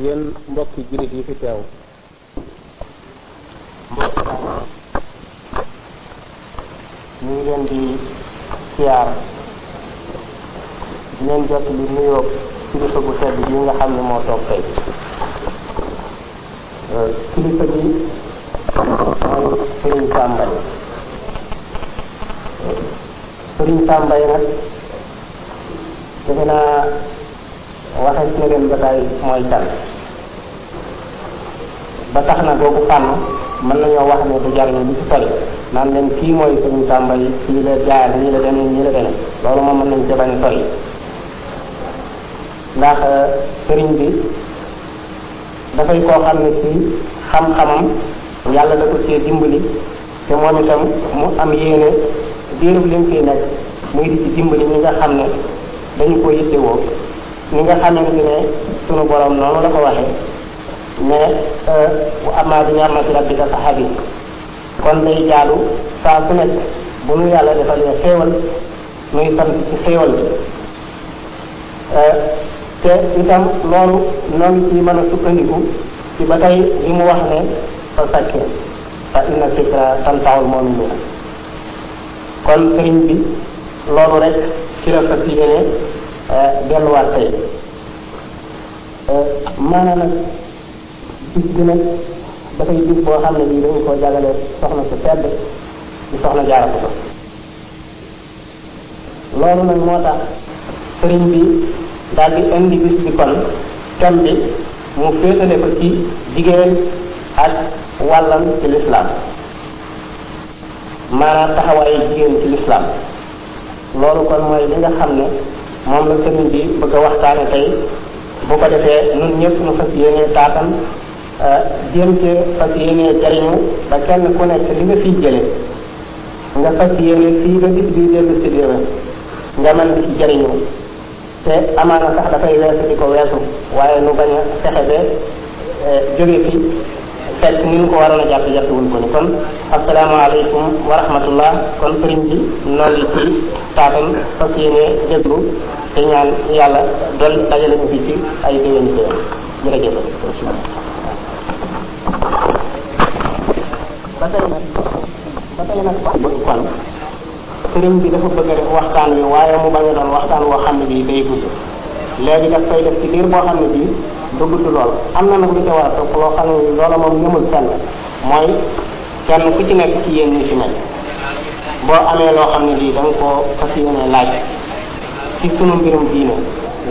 yéen mbokki jullit yi fi teew mbokk ñu ngi leen di siyaar di leen jot li nuyoo kilifa bu tedd bi nga xam ne moo toog tey. kilifa gi mooy Sëriñ Sambay. Sëriñ Sambay nag defe naa waxee ci ngeen ba tey mooy kan ba tax na boobu fànn mën nañoo wax ne du jar ñu li ci sori naan leen kii mooy Sëriñ Sambay fii la jaar nii la demee nii la demee loolu moom mën nañ ci bañ a sori ndax sëriñ bi dafay koo xam ne ci xam-xamam yàlla da ko cee dimbali te moom itam mu am yéene diirub li mu fiy nekk muy di ci dimbali ñi nga xam ne dañu ko yittewoo ni nga xamante ne sunu borom noonu la ko waxee ne bu amaa bi ni'mati rabbika fa haddith kon day jaadu saa su nekk bu nu yàlla defalee xéewal nuy sant ci xéewal bi te itam loolu noonu ci mën a sukkandiku ci ba tey li mu wax ne fa sakkir fa inna zikra tanfa'ul mu'minin kon sëriñ bi loolu rek ci la fas yéene delluwaat tey maanaam nag bis bi nag dafay bis boo xam ne bii dañu koo jagale soxna su tedd di soxna Jaara Buso loolu nag moo tax sëriñ bi daal di indi bis bi kon thème bi mu féetale ko ci jigéen ak wàllam ci lislaam maanaam taxawaayu jigéen ci lislaam loolu kon mooy li nga xam ne moom la sëriñ bi bëgg a waxtaane tey bu ko defee ñun ñëpp ñu fas yéenee taatan jéem cee fas yéenee jariñu ba kenn ku nekk li nga fiy jële nga fas yéene fii ba bis bii dellu si déwén nga mën di ci jariñu te amaana sax dafay weesu di ko weesu waaye nu bañ a fexe ba jóge fi fekk ni ñu ko waroon a jàpp wuñ ko ni kon asalaamaaleykum wa rahmatullah kon sëriñ bi noonu li ci taatan fas yéene déglu te ñaan yàlla doon dajale ko fi ci ay déwén jërëjëf. ba tey nag wax bëgg kon sëriñ bi dafa bëgg a def waxtaan wi waaye mu bañ a doon waxtaan woo xam ne bii day gudd léegi daf koy def ci biir boo xam ne bii du gudd lool am na nag lu ca war a topp loo xam ne loola moom ñëmul fenn mooy kenn ku ci nekk ci yéen ñi fi nekk boo amee loo xam ne bii da nga koo fas yéene laaj ci sunu mbirum diine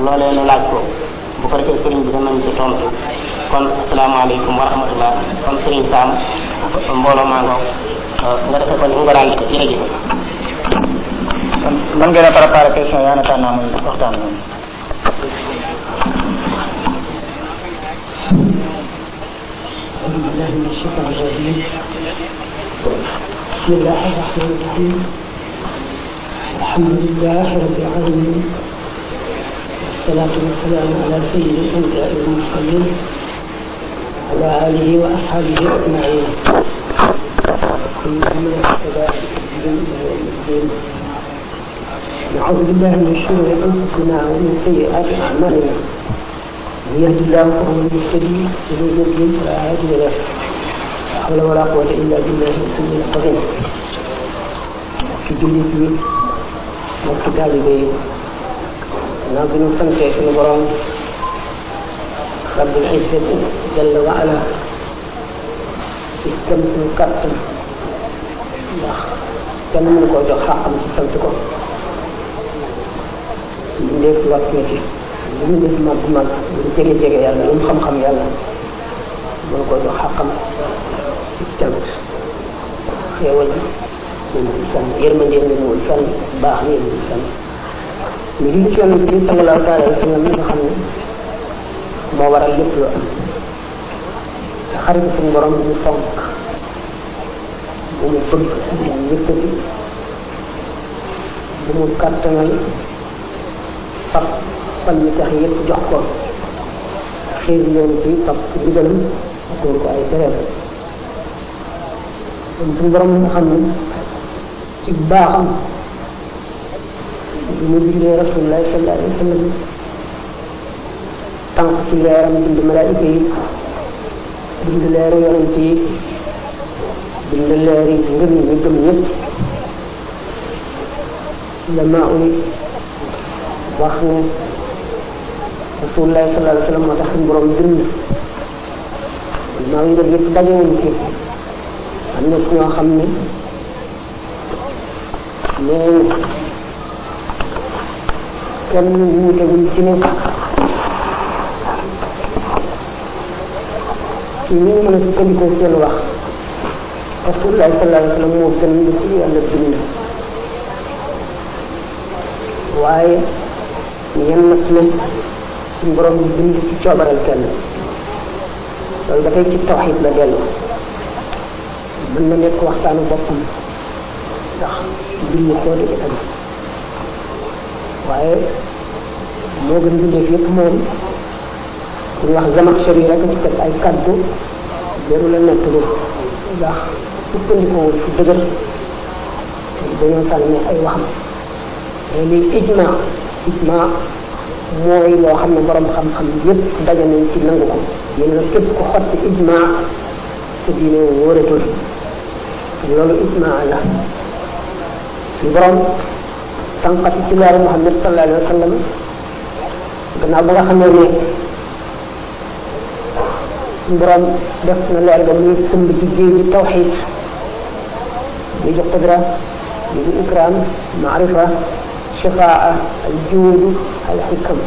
loolee nu laaj ko bu ko defee sëriñ bi danañ ci tontu kon asalaamaaleykum wa rahmatullah kon sëriñ Sam mbooloo maa nga defee kon ñu ngaraan ko jërëjëf. kon man ngeen a préparé question yaa na tànnaa muy waxtaan noonu. أعوذ بالله من الشيطان الرجيم بسم الله الرحمن الرحيم الحمد لله رب العالمين والصلاة والسلام على سيد الأنبياء والمرسلين وعلى آله وأصحابه أجمعين كلهم من اهتدى بهديهم نعوذ بالله من شرور أنفسنا ومن سيئات أعمالنا من يهد الله فهو المهتدي ومن يضلل فلا هادي له لا حول ولا قوة إلا بالله العلي العظيم في جلدي mbokk taalibe yi naa bi ñu santee suñu borom rabbul izzati jalla wa ala ci këm suñu kàttan ndax kenn mënu koo jox xàqam ci sant ko ndéef wat na ci lu mu def mag mag lu jege yàlla lu mu xam-xam yàlla mënu koo jox xàqam ci cant xéewal ñëwul fenn yërmande ñëwul fenn baax ñëwul fenn ñu ngi ci yoon bi sallallahu taala wa sallam nga xam ne moo waral lépp lu am te xarit suñu borom bu ñu fonk bu mu bëgg bu mu yëkkati bu mu kàttanal fab fan yi tax yëpp jox ko xiir leen ci fab digalam góor ko ay tereem kon suñu borom nga xam ne ci baaxam bi mu bindee rasulullah sallallahu alayhi wa sallam tànk ci leeram bind malaayika yi bind leeru yonent yi bind leeri ngëm ñu gëm ñëpp ulamaa yi wax ne rasulullah sallallahu alayhi wa sallam moo tax suñu borom bind maa ngi ngëm yëpp dajewuñ ci am na ci ñoo xam ne mais kenn ñu tegul ci ne ci ñu mën a sukkandikoo seen wax rasulullah sallallahu alayhi wa sallam moo gën lu ci yàlla bind waaye ñenn nag ne suñu borom bind ci coobaral kenn loolu ba tey ci tawxiid la dellu mën na nekk waxtaanu boppam ndax bind koo di am waaye moo gën bindeef yëpp moom ñu wax Zamakhshari rek ci teg ay kaddu jëru la nekk li ndax sukkandikoo fu dëgër dañoo sànni ay waxam mais lii ijma mooy loo xam ne borom xam-xam yëpp daje nañ ci nangu ko yéen nag képp ko xotti ijma sa diine wóoratul loolu ijma la su borom tànqati ci leeru Muhammad sallallahu alayhi wa sallam gannaaw ba nga xam ne borom def na leer ga muy sëmb ci géej gi tawxiid muy jox qudra muy di ikram maarifa shafaa al juudu al xikam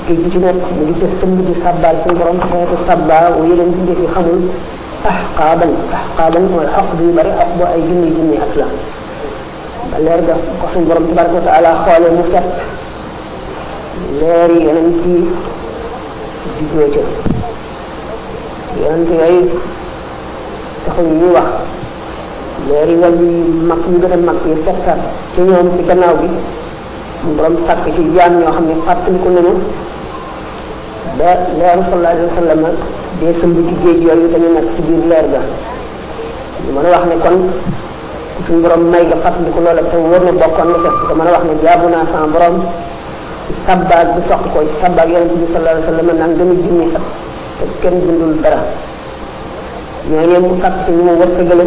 géej gi ci nekk mu ngi def sëmb di sàbbaal suñu borom xeetu sàbbaa wu yeneen ci ndefi xamul axqaaban mooy xoq bi bari xoq bu ay junni at la ba leer ga ko suñu borom tabaraka wa taala xoolee mu set leer yi yeneen ci juddoo ca yonent yooyu taxuñ ñuy wax leer yi wàllu mag ñu gën a mag yi fekkat ci ñoom ci gannaaw bi mu borom sàkk ci jaam ñoo xam ne fàttaliku nañu ba leeru sallallahu alayhi wa sallam dee sëmb ci géej yooyu dañu nekk ci biir leer ga ñu mën a wax ne kon suñu borom may nga fàttaliku loola te wóor na bokkoon na te mën a wax ne jaabu naa sama borom ci sabbaag bi soq ko ci sabbaag yonent bi sallallahu alayhi wa sallam naan gën a junni at te kenn bindul dara ñooñu mu sàkk ci ñu mu wërsëgale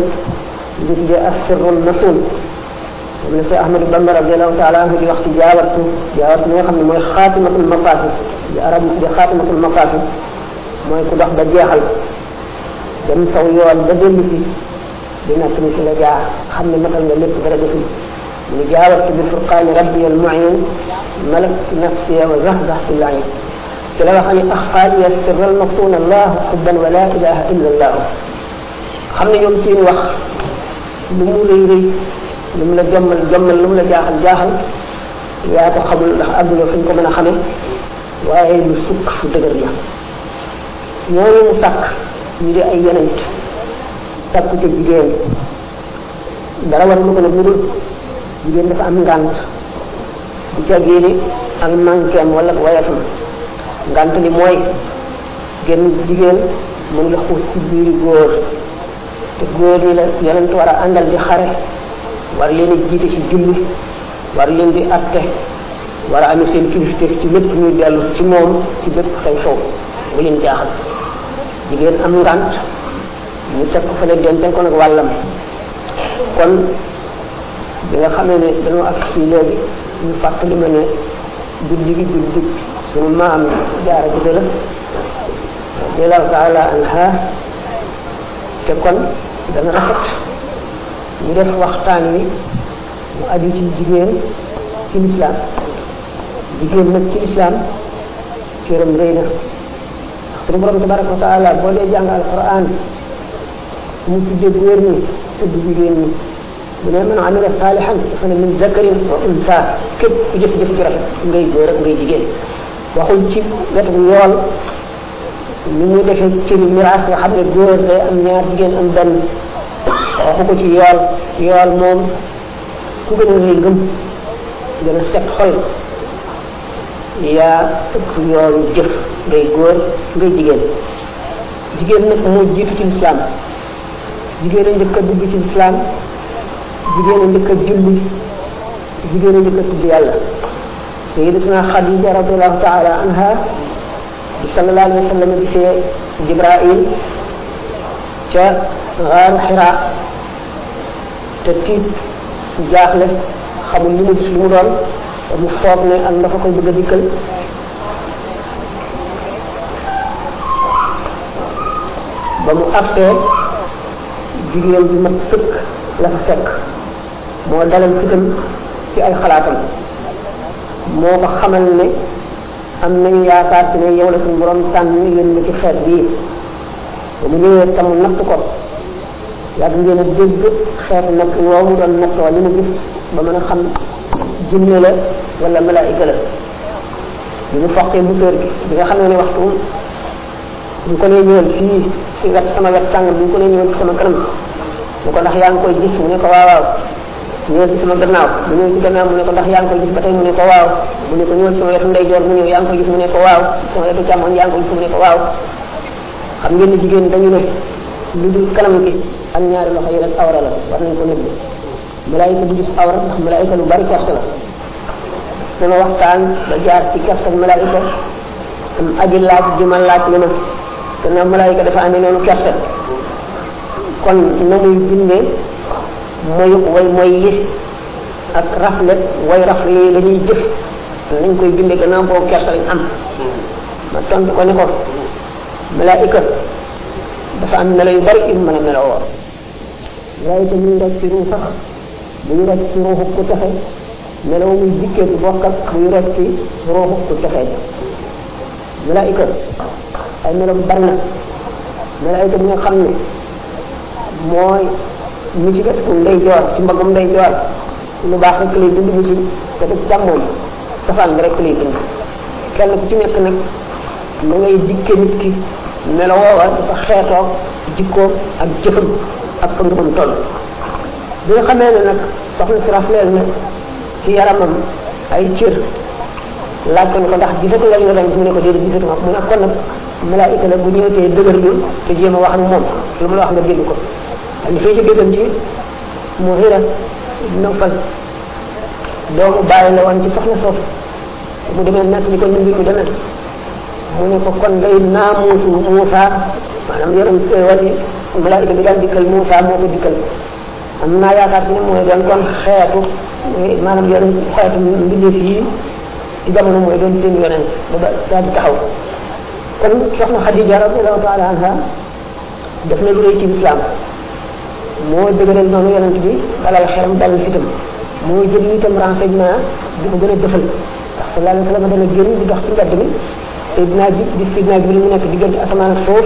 di tuddee as-sirrul masuun moom la Cheikh Ahmadou Bamba radiyallahu taala anhu di wax ci jaawatu mi nga xam ne mooy xaatimatul mafaatih di arab di xaatimatul mafaatih mooy ku dox ba jeexal dem saw yoon ba dellu si di natt ni si la jaar xam ne matal nga lépp dara desul mu jaawatu bil furqaani rabbi al mu'in malak nafsiya wa zahzahtu al-ayn ci la wax ne axfaaliya sirral masuun allah xubban wa la ilaha illa allah xam ne ñoom seen wax lu mu rëy rëy lu mu la jommal lu mu la jaaxal yaa ko xamul ndax àgguloo fi ñu ko mën a xame waaye lu sukk fu dëgër la ñooñu mu sàkk ñu di ay yonent sàkku ca jigéen dara war lu ko nag ñu dul jigéen dafa am ngànt bu ca génne ak manquéem wala wayafam ngànt li mooy genn jigéen mën la xuus ci biiri góor te góor ñi la yonent war a àndal di xare war leen a jiite ci julli war leen di atte war a amee seen kilifteef ci lépp ñuy dellu ci moom ci bépp xew bu leen jaaxal jigéen am ngànt ñu teg ko fële denc ko nag wàllam kon bi nga xamee ne dañoo ak fii léegi ñu fàttali ma ne julli gi julli suñu maam jaara ji la radiyallahu taala anha te kon dana rafet ñu def waxtaan wi mu aju ci jigéen ci lislaam jigéen nag ci lislaam cëram rëy na suñu borom tabaraka wa taala boo dee jàng alquran mu tuddee góor ñi tudd jigéen ñi bu ne man amila saalihan dafa ne min zakarin wa unsa képp ku jëf-jëf ci rafet ngay góor ak ngay jigéen waxul ci wetu yool ni muy defee ci miraas nga xam ne góor day am ñaar jigéen am benn waxu ko ci yool moom ku gën a rëy ngëm gën a set xol yaa ëpp yoolu jëf ngay góor ngay jigéen jigéen nag moo jiitu ci lislaam jigéen a njëkk a dugg ci lislaam jigéen a njëkk a julli jigéen a njëkk a tudd yàlla sayyidatuna Xadija radiyallahu taala anha bi sallallahu alayhi wa sallam gisee Jibril ca xaaru Xiraa te tiit jaaxle xamul li mu gis lu mu doon mu foog ne ak dafa koy bëgg a dikkal ba mu agsee jigéen bi mat sëkk la fa fekk moo dalal fitam ci ay xalaatam moo ko xamal ne am nañu yaakaar ci ne yow la suñu borom tànn yéen ci xeet bii ba mu ñëwee tamu natt ko yàgg ngeen a dégg xeetu natt woo mu doon nattoo li mu gis ba mën a xam jinne la wala malaayika la bi mu foqee musóor gi bi nga xam ne waxtu bu ko nee ñëwal fii ci wet sama wet sàng bu ko nee ñëwal sama kanam mu ko ndax yaa ngi koy gis mu ne ko waaw waaw ñëwal ci sama gannaaw mu ñëw ci gannaaw mu ne ko ndax yaa ngi koy gis ba tey mu ne ko waaw mu ne ko ñëwal sama wetu ndeyjoor mu ñëw yaa ngi koy gis mu ne ko waaw sama wetu càmmoñ yaa ngi koy gis mu ne ko waaw xam ngeen ne jigéen dañu ne lu dul kanam gi ak ñaari loxo yi rek awra la war nañ ko nëbb malaayika du gis awra ndax malaayika lu bari kersa la dana waxtaan ba jaar ci kersa ak malaayika am aji laaj ji ma laaj li ma gannaaw malaayika dafa amee noonu kersa kon na muy bindee moyu way moy yi ak rafle way rafle yi dañuy jëf nañ koy bindee gannaaw boobu kersa lañ am ma tontu ko ni ko malaayika dafa am melo yu bari yu mën a meloo malaayika ñu rocc ci ruu sax bu ñu rocc ci ruuxu ku texe meloo muy dikkee ci bokk ak bu ñu rocc ci ruuxu ku texe malaayika ay melo bari na malaayika bi nga xam ne mooy ñu ci wetu ndeyjoor ci mbagum ndeyjoor lu baax rek lay bind mu ci wetu càmmoñ safaan bi rek lay bind kenn ku ci nekk nag ma ngay dikke nit ki melo woowa dafa xeetoog jikkoom ak jëfam ak fa ngëmam toll bi nga xamee ne nag soxna si rafleel na ci yaramam ay cër laaj ko ne ko ndax gisatu lañ nga dem mu ne ko déedéet gisatu ma mu ne kon nag malaayika la bu ñëwee dëgër bi te jéem a wax ak moom lu mu la wax nga dégg ko li fay ci déggam ci Muhira Nawfal doomu bàyyi la woon ci soxna soosu mu demee nekk li ko ñu mbir mi demee mu ne ko kon ngay naamuusu Muusa maanaam yaram wali malaayika bi daan dikkal Muusa moo ko dikkal am naa yaakaar ci ne mooy doon kon xeetu maanaam yaram xeetu mbindeef yi ci jamono mooy doon seen yonent ba daal di taxaw kon soxna Xadija radiyallahu taala anha def na lu rëy ci lislaam moo dëgëral noonu yonent bi dalal xelam dalal fitam moo jël itam renseignement di ko gën a dëfal ndax sallallahu alayhi wa sallam dana génn di dox ci mbedd mi Seydina Jibril mu nekk diggante asamaan ak suuf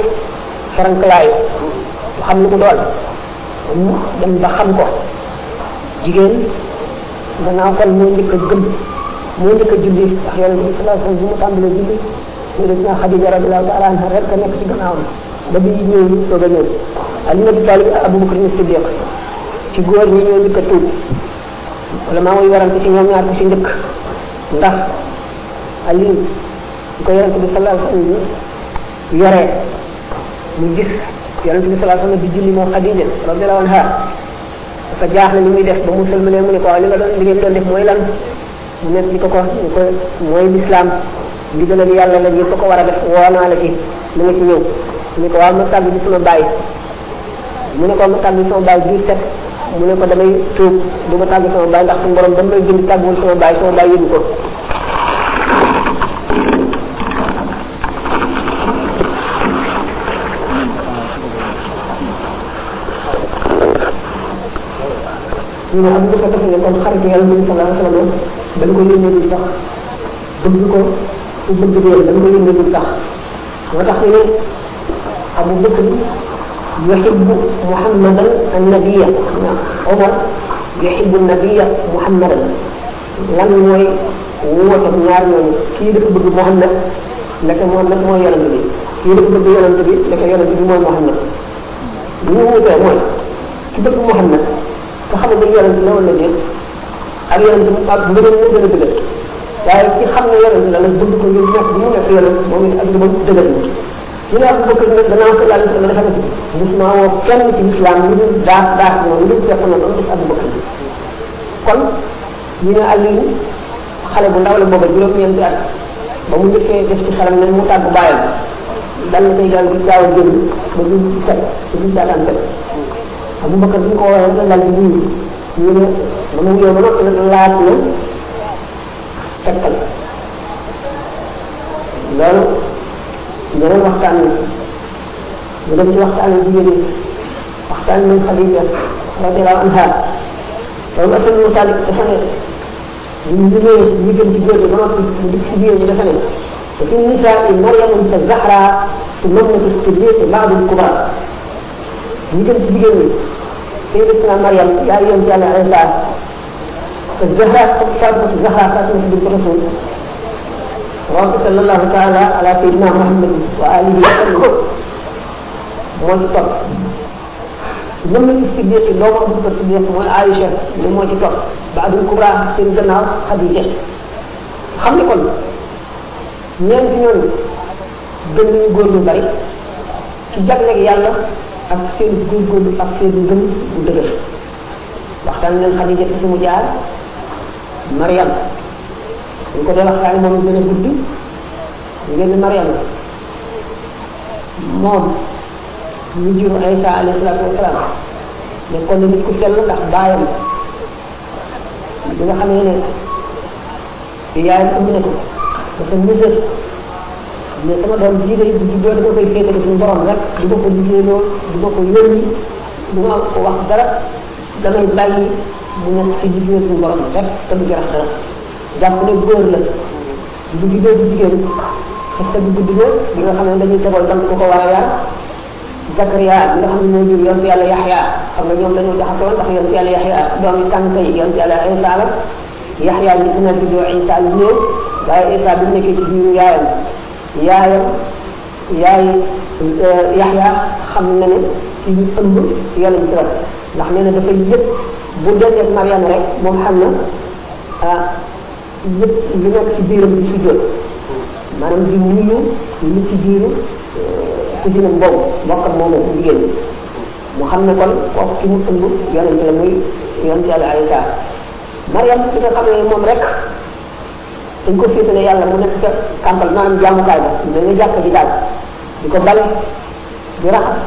farankalaayu bu xam lu mu doon mu dem ba xam ko jigéen gannaaw kon moo njëkk a gëm moo njëkk a julli ndax yonent bi sallallahu alayhi wa sallam bu mu tàmbalee julli Seydina Xadija radiyallahu taala anha rek a nekk ci gannaawam ba bi ñëw soog a ñëw Ali ibn Abi Talib Abu Bakr Siddiq ci góor ñi ñoo njëkk a tuub wala maa muy warante ci ñoom ñaar ko ci njëkk ndax Ali ko yonent bi sallallahu alayhi wa sallam yoree mu gis yonent bi sallallahu alayhi wa sallam di julli moo Xadija radiyallahu anha dafa jaaxle li muy def ba mu sëlmalee mu ne ko waaw li ngeen doon def mooy lan mu nekk li ko mooy lislaam ndigalal yàlla la ñëpp ko war a def woo naa la ci mu nga ci ñëw mu ne ko waaw ma tàggu ci sama baay mu ne ko ma tàggu sama baay bii set mu ne ko damay tuub du ma tàggu sama baay ndax suñu borom dama may bind tàgguwul sama baay yëgu ko ñu ne am nga ko ne kon xarit yàlla bi sallallahu alayhi wa sallam dañ ko yónnee du sax bëgg ko su bëgg dee dañ ko yónnee du sax moo tax ñu ne Abu Bakr yuhibbu Muhammadan an-nabiyya Omar yuhibbu an-nabiyya Muhammadan lan mooy woote ñaar ñooñu kii dafa bëgg Muhammad nekk Muhammad mooy yonent bi kii dafa bëgg yonent bi nekk yonent bi mooy Muhammad li ñu wutee mooy ki bëgg Muhammad nga xam ne yonent la wala déet ak yonent ak ngëneel moo gën a dëgër waaye ci xam ne yonent la nag bëgg ko ngir nekk bi mu nekk yonent moom it ak dëgër dëgër ñu ne Abu Bakr nag gannaaw ko laal la dafa ne gisuma woo kenn ci islam lu dul daas moom lu dul fekk na ko def Abu Bakr kon ñu ne Aliou xale bu ndaw la booba juróom-ñeenti at ba mu njëkkee def ci xelam ne mu tàggu bàyyam dal na koy daal di gaaw a génn ba du set ba du saataan set Abubakar bi ñu ko waxee la dal di nuyu ñu ne ba mu ñëw ba noppi nag laaj na fekkal loolu beneen waxtaan ñu dem ci waxtaan jigéen ñi waxtaan nañ Xadija radiyallahu anha loolu Asan ibn Taalib dafa ne ñu liggéey ñu gën ci góor ñi ba noppi mu dikk ci jigéen ñi dafa ne wa fi nisaa Maryamu ka Zahra su mamnatu Siddiq ba'dul kubra ñu gën ci jigéen ñi Sayyidatuna Maryam yaa yoon Yàlla Isa ka Zahra Fatimatu Zahra Fatimatu bint Rasul wa sallallahu taala ala sayyidina Muhammad wa alihi wa sallam moo ci topp mën nañu Siddiq doomam bu ko Siddiq mooy Aïcha li moo ci topp baadul kubra seen gannaaw Xadija xam ne kon ñeenti ñooñu gën nañu góor lu bari ci jagleeg yàlla ak seen góorgóorlu ak seen ngëm bu dëgër waxtaan leen Xadija fi mu jaar Maryam ñu ko dee waxtaan moom gën a guddi ngeen Maryam moom ñu juru Isa alayhi salaatu wasalaam nekkoon na nit ku sell ndax baayam bi nga xamee ne yaayam ëmb na ko dafa nësër mais sama doom jii day bu juddoo dama koy féetale suñu borom rek du ma ko liggéeyloo du ma ko yónni du ma ko wax dara damay bàyyi mu nekk ci liggéey suñu borom rek te du jarax dara jàpp ne góor la bu juddoo du jigéen parce que bu guddi bi nga xam ne dañuy tegoon dam ko ko war a yar Zakariya bi nga xam ne moo jur yonent Yàlla Yaxya xam nga ñoom dañoo jaxasoo ndax yonent Yàlla Yaxya doomi tànk yi yonent Yàlla Isa la Yaxya ñi dina juddoo Isa lu néew waaye Isa bi mu nekkee ci biiru yaay Yaxya xam na ne ci ñu ëmb yonent la ndax nee na dafay yëpp bu dendeeg Maryam rek moom xam na yëpp lu nekk ci biiram bi si jot maanaam di nuyu li ci biiru cousine boobu mbokk moom la jigéen ñi mu xam ne kon kooku ki mu ëmb yonent la muy yonent Yàlla Isa Maryam ci nga xam ne moom rek dañ ko féetale yàlla mu nekk ca kàmpal maanaam jaamukaay ba da nga jàkk ji daal di ko bale di raxas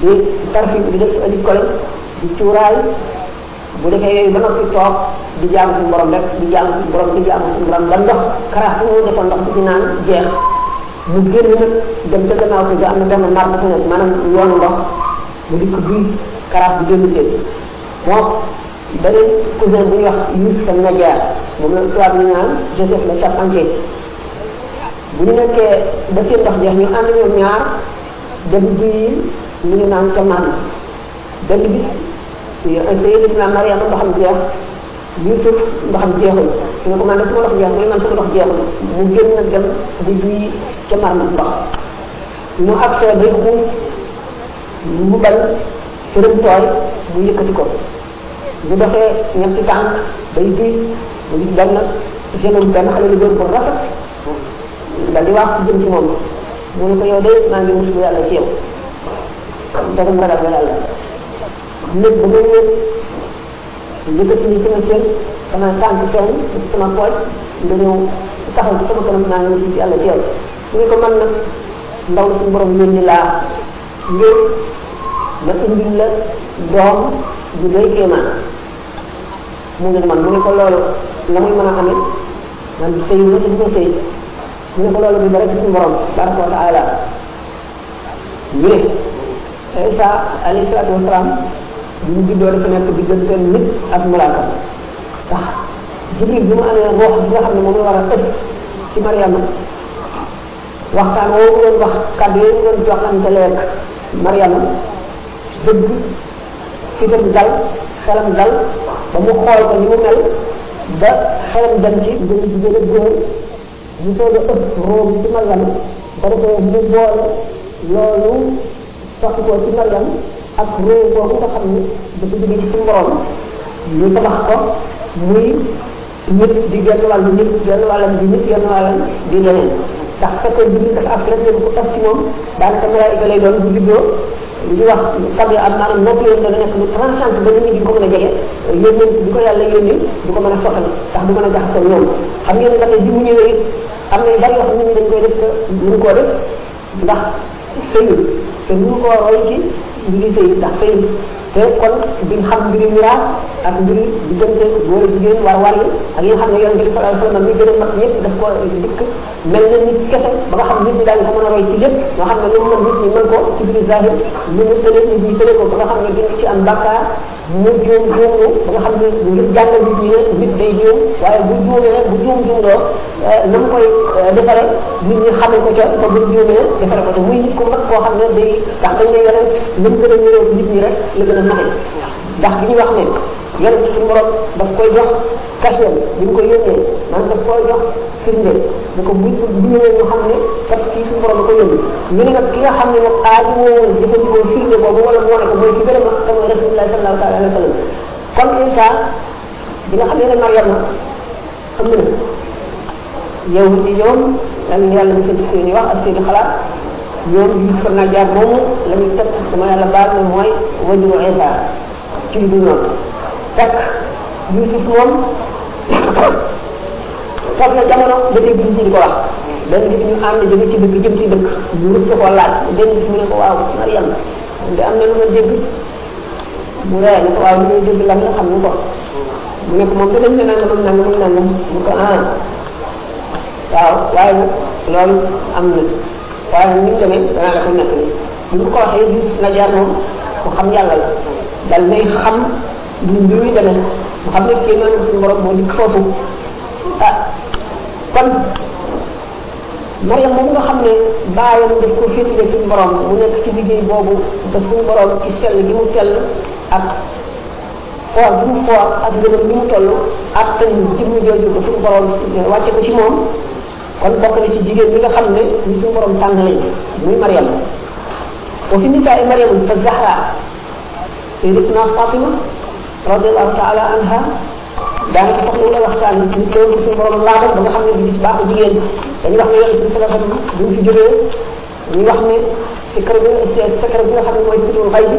di tarfi di def alikol di cuuraay bu defee yooyu ba noppi toog di jaamu suñu borom rek di jaamu suñu borom di jaamu suñu borom ba ndox karaas bi mu defoon ndox bi ci naan jeex mu génn nag dem ca gannaaw ko ga am na benn mar bu fa nekk maanaam yoonu ndox mu di ko duy karaas bi génn seen moom beneen cousin bu ñuy wax Yuusufa Najaar moom la tubaab ñu naan Joseph le Charpentier bu ñu nekkee ba seen ndox jeex ñu ànd ñoom ñaar dem duy li ñu naan ca man benn bis Sayyidatuna Maryam ndoxam jeex Yuusuf ndoxam jeexul su ne ko man de su ma ndox jeex mu ne man su ma ndox jeexul mu génn nag dem di duy ca mar ndox mu accès bay xuus mu bañ fërëm tooy mu yëkkati ko bu doxee ñetti tànk bay duy mu gis benn jeune benn xale lu góor bu rafet dal di wax jëm ci moom mu ne ko yow de maa ngi musul yàlla ci yow dagam ragal nga yàlla lépp ba ngay wér yëkkati ni sama cër sama tànk feeñ sama pooj nga ñëw taxaw ci sama kanam naa ngi musul ci yàlla ci yow mu ne ko man nag ndaw la suñu borom yónni laa ngir ma indil la doom ju doy kéemaan mu ne man mu ne ko loolu la muy mën a amee man sëy ma te du ma sëy mu ne ko loolu bi ba rek suñu borom tabaraka wa taala ñu ne Isa alayhi salaatu wa salaam bi mu juddoo dafa nekk diggante nit ak malaaka ndax Jibril bi mu amee roox bi nga xam ne moom la war a ëpp ci Mariama waxtaan woo doon wax kàddu yooyu doon joxante leeg Mariama dëgg fitam dal xelam dal ba mu xool ko ni mu mel ba xelam dem ci gën a jigéen a góor ñu soog a ëpp room ci Mariama ba defee mu boole loolu soxi ko ci Mariam ak room boobu nga xam ne dafa jóge ci suñu borom ñu tabax ko muy nit di genn wàllu nit genn wàllam di nit genn wàllam di leneen ndax fekkoon bi dafa ak rek leen ko ëpp ci moom daanaka malaayika lay doon bu juddoo li ñuy wax tabi am maanaam nopp yoon dana nekk lu tranchant ba nit ñi di ko mën a jege yónneen di ko yàlla yónni du ko mën a soxal ndax du mën a jaxasoo ñoom xam ngeen ne ba tey bi mu ñëwee it am na yu bari yoo xam nit ñi dañ koy def te mënu koo def ndax sëyul te mënu koo roy ci mbiri sëy ndax sëyul te kon duñ xam mbiri miraas ak mbiri diggante góor ak jigéen war yi ak yi nga xam ne yonent bi sallallahu alayhi wa sallam mi gën a mag ñëpp daf ko dikk mel na nit kese ba nga xam nit ñi daañu ko mën a roy ci lépp nga xam ne lu mën nit ñi mën ko ci biir zahir lu mu tële nit ñi tële ko ba nga xam ne duñ ci am bàkkaar mu juum juumlu ba nga xam ne ngir jàngal nit ñi ne nit day juum waaye bu juumee bu juumloo na mu koy defare nit ñi xamee ko ca te bu juumee defare ko ca muy nit ku mag koo xam ne day tax dañ ne yonent lu mu gën a ñëwee nit ñi rek la gën a naxe ndax bi ñu wax ne yonent suñu borom daf koy jox kasiam bi ñu ko yónnee maanaam daf koy jox firnde da ko bu ñëwee ñu xam ne kat kii suñu borom da ko yónni ñu ne nag ki nga xam ne nag aaju woon jëfandikoo firnde boobu wala moo ne ko mooy ki gën a mag te mooy rasulullah sallallahu alayhi wa sallam kon Isa bi nga xam ne Mariama xam na yow ci ñoom yàlla mu seen seeni wax ak seeni xalaat ñoom Yuusuf Najjaar moomu la ñu teg sama yàlla baal na mooy wajuru Isa ci lu dul noonu fekk Yuusuf moom toog na jamono ba dégg ñu di ko wax benn gis ñu ànd jóge ci dëkk jëm ci dëkk ñu rus ko laaj benn gis mu ne ko waaw Mariam de am na lu ma dégg mu ree ne ko waaw lu muy dégg lan la xam nga ko mu ne ko moom danañ ne nangam mu ko waaw waaye nag loolu am na waaye ni mu demee danaa la ko nekk ni bu ko waxee Yuusuf Najjaar moom ku xam yàlla la dal nay xam lu mbir mi demee mu xam ne kii man suñu borom moo dikk foofu kon Mariam moom nga xam ne baayam daf ko féetale suñu borom mu nekk ci liggéey boobu da suñu borom ci sell gi mu sell ak foor bi mu foor ak ngënam bi mu toll ak tamit jëmm jooju ko suñu borom wàcce ko ci moom kon bokk na ci jigéen ñi nga xam ne ñu suñu borom tànn lañ muy Mariam wa fi nisaa Mariam fa Zahra sayyidatuna Fatima radiyallahu taala anha daanaka sax lu la waxtaan nit loolu suñu borom laabal ba nga xam ne du gis baaxu jigéen dañuy wax ne yonent bi sallallahu alayhi wa sallam duñ fi jógee ñu wax ne secret bi nga xam ne mooy fitul xay bi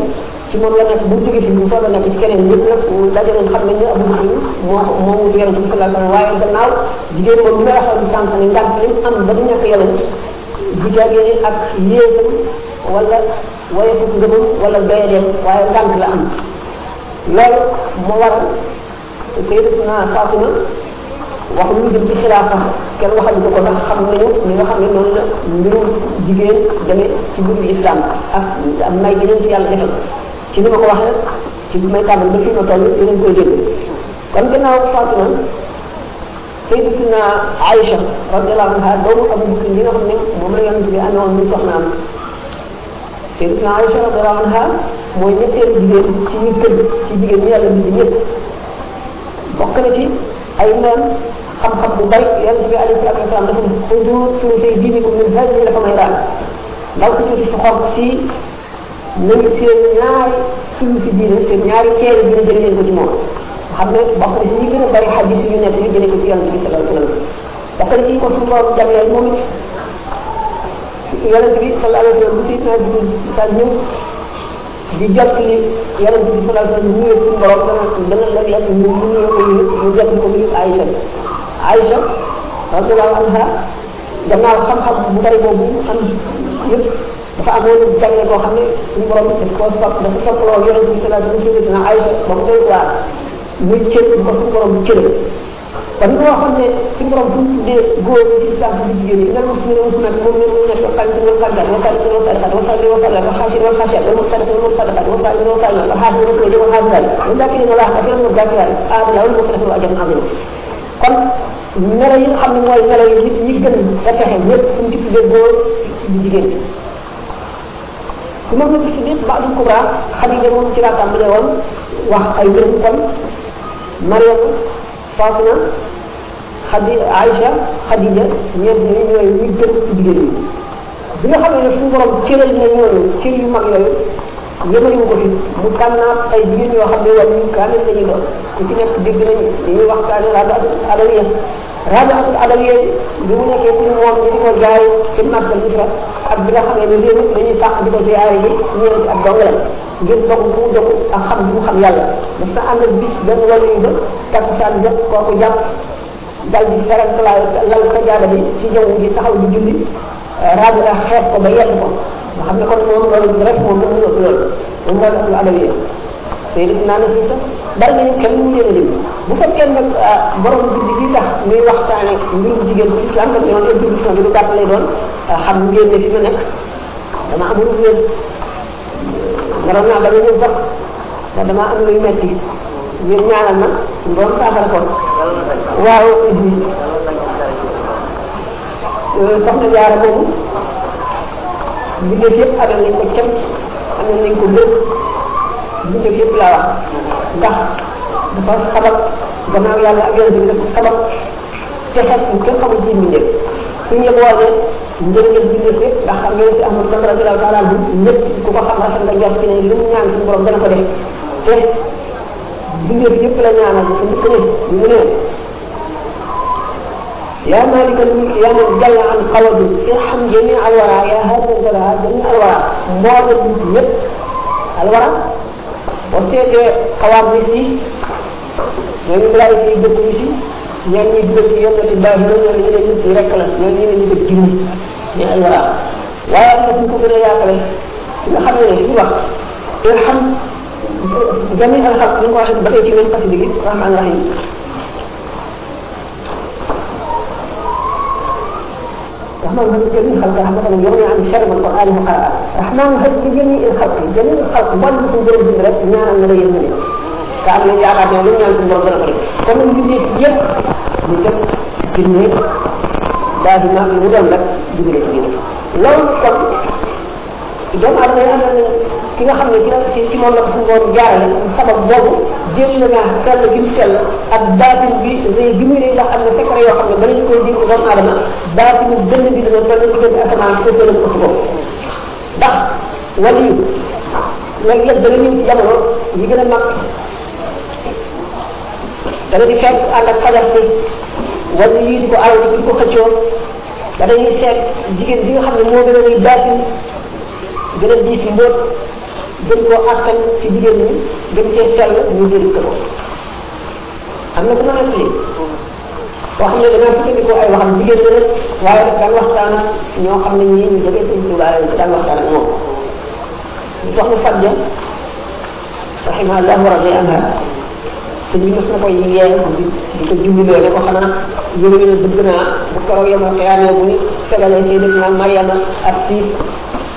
ci moom la nekk bu jógee fi bu soobee nekk ci keneen ñëpp nag daje nañ xam nañ ne Abu Bakr moo wutu yonent bi sallallahu alayhi wa sallam waaye gannaaw jigéen moom li may waxal di sànq ne ngànt li am ba du nekk yonent bu jagee ak yéesam wala wayeeku ngëmam wala doyadeem waaye ngànt la am loolu moo waral sayyidatuna Fatima wax lu jëm ci xilaafa kenn waxal ko ndax xam nañu li nga xam ne noonu la mbirum jigéen demee ci mbirum islam ak am may yeneen ci yàlla defal ci ni ma ko waxee ci bi may tàmbal ba fii ma toll yeneen koy dégg kon gannaaw Fatima sayyidatuna Aïcha radiyallahu anha doomu Abu Bakr li nga xam ne moom la yonent bi amoon muy soxnaam sayyidatuna Aïcha radiyallahu anha mooy ñetteelu jigéen ci ñu gën ci jigéen ñi yàlla bind ñëpp bokk na ci ay naan xam-xam bu bari yonent bi alayhi salaatu wa salaam dafa xudu sulusay diinikum min haadihi al-humayraan ndaw si tuuti si xonq si nañu seen ñaari sulusi diine seen ñaari ceeri diine jëlee leen ko ci moom xam ne bokk na ci ñi gën a bari xadis yu nekk ñu jëlee ko ci yonent bi sallallahu alayhi wa sallam bokk na ci ko suñu borom jagleel moom it yonent bi sallallahu alayhi wa sallam bu si naa ñëw di jot li yonent bi sallallahu alayhi wa sallam ñëwee suñu borom dana léeg-léeg ñu ñëwee ko ñu jot ko muy Aïcha radiyallahu anha gannaaw xam-xam bu bari boobu am yëpp dafa amoon jagle koo xam ne suñu borom daf koo sopp dafa soppaloo yonent bi sallallahu alayhi wa sallam dina Aïcha ba mu koy waar muy cër bu ko suñu borom cëre kon nga waxoon ne suñu borom bu ñu tuddee góor ci islam bi jigéen ñi nan suñu réew nag moom ne mu nekk waxtaan ci wal xarjat wa xarjat wa xarjat wa xarjat wa xarjat wa xaashir wa xaashat wa musaddiq wa musaddiqat wa saa'il wa saa'il wa xaafid wa xaafid wa xaafid wa zakir wa laax ak wa zakir aadala wa musaddiq wa ajran azim kon melo yi nga xam ne mooy melo yi nit ñi gën a texe ñëpp suñu ci tuddee góor ci jigéen su ma ko tuddee Baadu Kubra Xadija moom ci laa tàmbalee woon wax ay mbirum kon Mariam Fatima Aïcha Xadija ñeent ñi ñooy ñi gën ci jigéen ñi bi nga xam ne suñu borom cëral na ñooñu cër yu mag yooyu yëmaliwu ko fi mu tànnaat ay jigéen yoo xam ne wàllu ñu kaamil la ñu doon ku ci nekk dégg nañu dañuy waxtaane rabiatul adawiya rabiatul adawiya bi mu nekkee ci moom ñu di ko jaay ci màggal bi ak bi nga xam ne léegi dañuy fàq di ko ziyaare ji ñeenti ak dong la ngir dog bu mu dog ak xam bi mu xam yàlla daf na ànd ak bis benn wàllu yu ba takkusaan jot kooku jàpp dal di feral lal ko jaada bi ci jaww ji taxaw di julli rabia xeet ko ba yedd ko nga xam ne kon moom loolu rek moom la mu ëpp loolu moom la def lu adawiya tey def naa ne fii sax bari nañu kenn mu leen a lim bu fekkee nag borom guddi gi tax muy waxtaane mbirum jigéen ci islam comme yoon introduction bi lu gàtt lay doon xam ngeen ne fi ma nekk dama amul wér naroon naa ba nga ñëw sax ndax dama am luy metti ngeen ñaanal ma doon saafara ko waaw soxna Jaara moomu bindéef yëpp amal nañ ko cam amal nañ ko lépp bindéef yëpp laa wax ndax dafa sabab gannaaw yàlla ak yonent bi dafa sabab te xet bu kenn xamul ci bindéef suñ la boole njëriñal bindéef yëpp ndax xam ngeen si Ahmadu Bamba radiyallahu taala anhu ñëpp ku ko xam rafet nga jot ci ne lu mu ñaan suñu borom dana ko def te bindéef yëpp la ñaanal dafa njëkk ne ñu mu ne يا مالك الملك يا من جل عن قوض ارحم جميع الورى يا هذا الورى جميع الورى مبارك يب الورى وسيت قوام بيسي يعني بلاي في دك بيسي يعني دك يوم تباه يوم يعني يوم تيركلا يعني يوم تجيني يا الورى ويا من تكون يا كله نحن نحن ارحم جميع الخلق من واحد بقيت من قصدك رحمن الرحيم الرحمن هذا جميع الخلق رحمة يغني عن شر القرآن وقراءة الرحمن هذا جميع الخلق جميع الخلق ما نسمع بالجملة نعم النبي النبي كان من يعرف يوم يعرف بالجملة فريق ومن جديد يب بجد جميع بعد ما يقولون لك جميع جميع لو كم جمع الرجال كنا خمسة كنا سيتي مولا بفوق جارة سبب بابو جيلنا كان جمسل الباطن بي زي جميل إذا أن فكرة يوم بني كل دين قدام عالمنا باطن الدنيا دي لما بني كل أسمع سيدنا الأسبوع ده ولي لكن الدنيا في جمعه يجينا ما دلني كان على قدرتي ولي يدكو على يدكو خشوا دلني سيد جيجن دي خم مو بني باطن gën a diis mbóot gën koo àttan ci jigéen ñi gën cee sell ñu jëriñ ko am na ku ma nekk lii wax ne danaa sukkandikoo ay waxam jigéen ñi rek waaye daan waxtaan ak ñoo xam ne ñii ñu jógee sëñ Tuubaa lañ daan waxtaan ak moom soxna Fadja rahimahullah wa radiya anha sëñ bi mos na koy yee di ko jubiloo ne ko xanaa yëngu ne bëgg naa bu keroog yomal xiyaamee bu ñu tegalee Sayyidatuna Mariama ak siis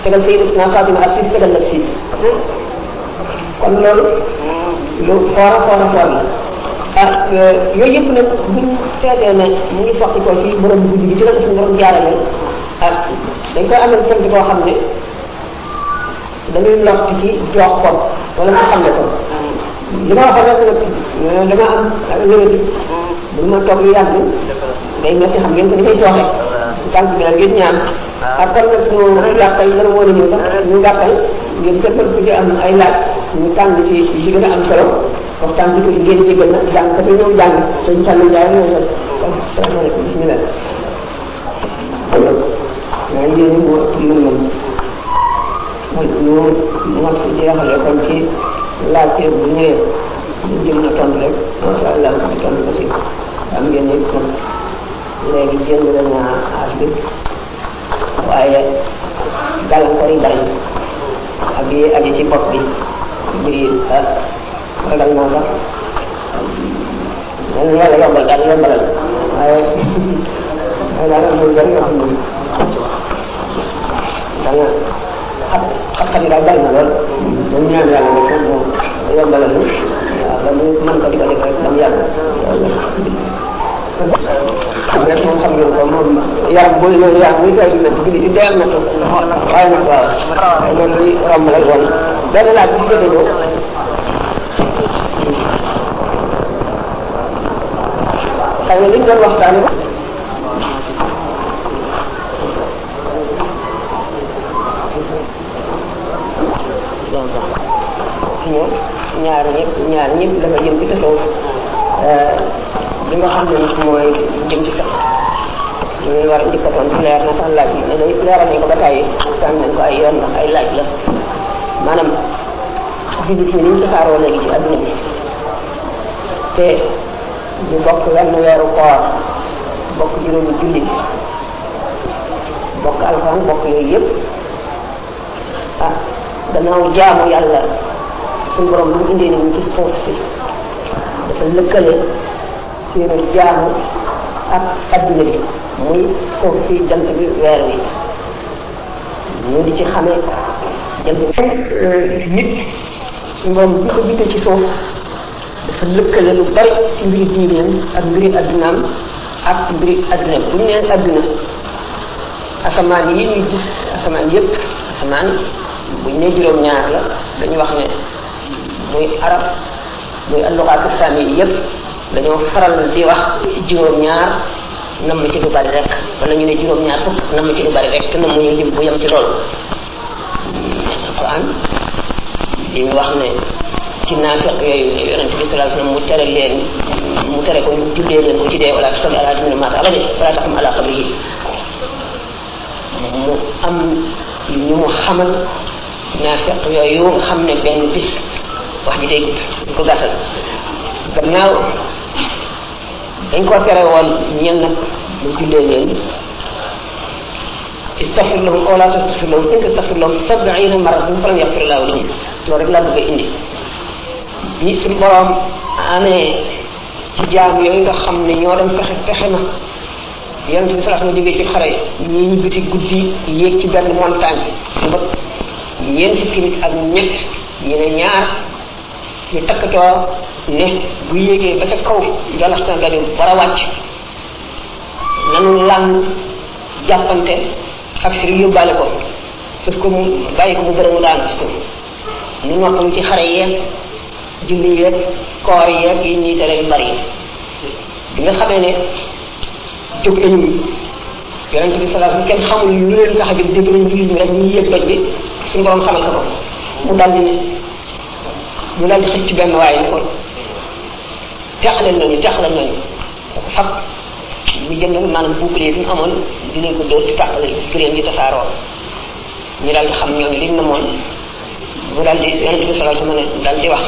tegal Sayyidatuna Fatima ak siis tegal la siis kon loolu lu foora foora foor la ah yooyu yëpp nag buñ seetee ne mu ngi soxti ko ci borom guddi gi ci la suñu borom jaarale ak dañ koy amal sant boo xam ne dañuy lott ci jox ko wala nga xam ne ko li ma waxoon rek nag dama am wéradi bu ma toog lu yàgg day metti xam ngeen ko ni koy joxe tànk bi nag ngeen ñaan ak kon nag ñu gàttal dana moo ñëw sax ñu gàttal ngeen jëppal ku ci am ay laaj ñu tànn ci ci gën a am solo waxtaan ci tuuti ngeen jégal na jàng ka te ñëw jàng sëñ Fallou Ndiaye ñëw sa salaamaaleykum bismillah maa ngi leen moo ëpp mën mën ñu mot jeexale kon ci laajte bu ñëwee ñu jëm na tontu rek masha Allah ci tontu ko ci am ngeen ne kon léegi jéem na naa aas bi waaye gàllankoor yi bari ak yi aju ci bopp bi mbir yi ragal naa sax man yàlla yombal daal yombalal waaye daal am na bari yoo xam ne da nga xat-xat yi daal bari na lool dañ ñaan yàlla ne ko moom yombalal ñu waaw ba ñu mën ko di ko def rek dam yàlla rek moom xam ngeen ko moom yaram booy loolu yaram muy koy dina ci ci deel na to waaye nag waaw loolu li romb rek woon benn laaj bi jotee ko xëy na liñ doon waxtaane ñu ñaar ñëpp dafa jëm ci tasawuf li nga xam ne nag mooy jëm ci fiqh ñu war a njëkkatoon leer na sax laaj bi leeral nañ ko ba tàyyi tànn nañ ko ay yoon ndax ay laaj la maanaam jullit ñi ni ñu tasaaroo léegi ci adduna bi te ñu bokk wenn weeru koor bokk juróomi julli bokk alxuraan bokk yooyu yëpp ah gannaaw jaamu yàlla suñu borom bu indee nañu ci suuf si dafa lëkkale seenu jaamu ak adduna bi muy suuf si jant bi weer wi ñu di ci xamee jant bi nit suñu borom bi ko jiite ci suuf dafa lëkkale lu bari ci mbiri diineem ak mbiri addunaam ak mbiri adduna bu ñu nee adduna asamaan yi ñuy gis asamaan yëpp asamaan bu ñu nee juróom-ñaar la dañu wax ne muy arab muy alluxaatu saami yi yëpp dañoo faral di wax juróom-ñaar nam ci lu bari rek wala ñu ne juróom-ñaar fukk nam ci lu bari rek te nam ñu lim bu yem ci loolu alquran li ñu wax ne ci naafiq yooyu yonente bi sallallahu alayhi wasallam mu tere ko ñu jullee leen ko ci dee wala tusalli ala ahadin minhum maata abadan wala taqum ala qabrihi mu am ñu mu xamal naafiq yooyu nga xam ne benn bis wax ji day gudd ko gàttal gannaaw dañ ko tere woon ñen nag mu jullee leen istaghfir lahum aw la tastaghfir lahum in tastaghfir lahum 70 marratan falan yaghfir Allahu lahum loolu rek laa bëgg a indi bi suñu borom amee ci jaam yooyu nga xam ne ñoo doon fexe na yonent bi sallallahu alayhi wasallam jógee ci xare ñi ñu biti guddi yéeg ci benn montagne ba ñeent fukki nit ak ñett ñu ne ñaar ñu takkatoo ne bu yéegee ba ca kaw jolaxtan dañu war a wàcc nanu làng jàppante ak si yóbbaale ko daf ko mu bàyyi ko mu bërëmu daan ci suuf ñu noppalu ci xare yeeg julli yeeg koor yeeg yi ñuy tere yu bari bi nga xamee ne jóg nañu yonent bi sallallahu alayhi wasallam kenn xamul lu leen tax a jóg dégg nañ julli ñu rek ñu yëg doj bi suñu borom xamal ko mu daal di xëcc ci benn waaye ni ko teqaleel nañu fab ñu jënd maanaam bouclier bi mu amoon dinañ ko dóor ci tàqale gëréem yi tasaaroo ñu daal di xam ñooñu liñ na moon mu daal di yonent bi sallallahu alayhi wasallam daal di wax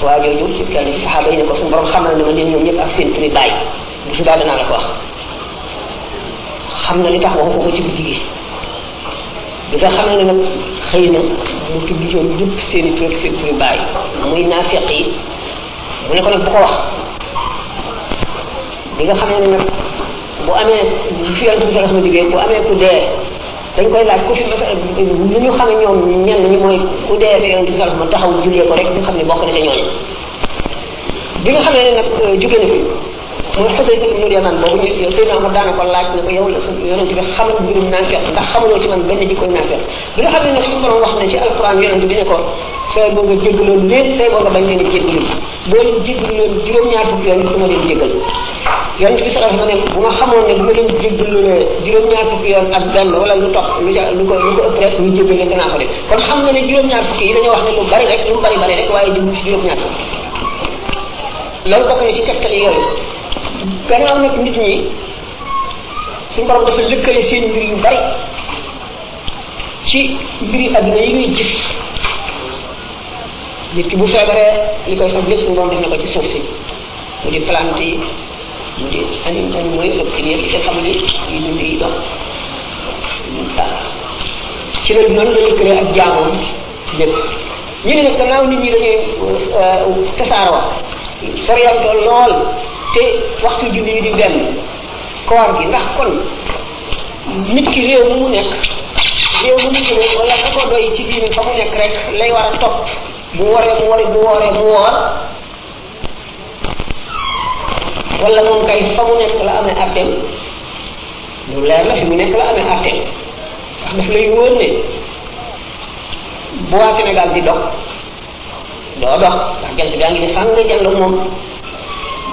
waa jooju ci kenn ci saxaaba yi ne ko suñu borom xamal na ma leen ñoom ñëpp ak seen turi baay bu subaa danaa la ko wax xam na li tax waxu ko ci guddi gi bi nga xamee ne nag xëy na mu tudd ñoom ñëpp seen i tur ak seen turi baay muy naafiq yi mu ne ko nag bu ko wax bi nga xamee ne nag bu amee fi yonent bi sallallahu alayhi wasallam jógee bu amee ku dee dañ koy laaj ku fi li ñu xamee ñoom ñenn ñi mooy ku dee fi yonent bi sallallahu alayhi wasallam taxaw jullee ko rek ñu xam ne bokk na ca ñooñu bi nga xamee ne nag jóge na fi mooy Xudayfa ibnu Yamaan boobu ñu Seydina Omar daana ko laaj ne ko yow la yonent bi xamal mbirum naafiq ndax xamaloo ci man benn jikkoy naafiq bi nga xam ne nag suñu borom wax na ci alquran yonent bi ne ko say boo nga jéggaloon leen say boo nga bañ leen jéggalu boo leen jéggaloon juróom-ñaar fukki yoon du ma leen jéggal yonent bi sallallahu alayhi wasallam ne bu ma xamoon ne bu ma leen jéggalulee juróom-ñaar fukki yoon ak benn wala lu topp lu ko ëpp rek ñu jéggal leen danaa ko def kon xam nga ne juróom-ñaar fukki yi dañoo wax ne lu bari rek lu bari rek waaye jëm ci juróom-ñaar fukki loolu bokk na ci tegtali yooyu gannaaw nag nit ñi suñu borom dafa lëkkale seen mbir yu bari ci mbiri adduna yi ñuy gis nit ki bu feebaree li koy faj lépp suñu borom def na ko ci suuf si mu di plante yi mu di animaux yi reptiles yi te xam ni yi dund yi dox ci la noonu la lëkkale ak jaamoom lépp ñu ne nag gannaaw nit ñi dañuy tasaaroo soriantoo lool te waxtu julli yi di benn koor gi ndax kon nit ki réew mu nekk wala ka ko doy ci diine fa mu nekk rek lay war a topp bu wooree mu woor wala moom kay fa mu nekk la amee atteem lu leer la fi mu nekk la amee atteem ndax daf lay wóor ne bu waa Sénégal di dox doo dox ndax jant bi yaa ngi ne fàng nga jàll moom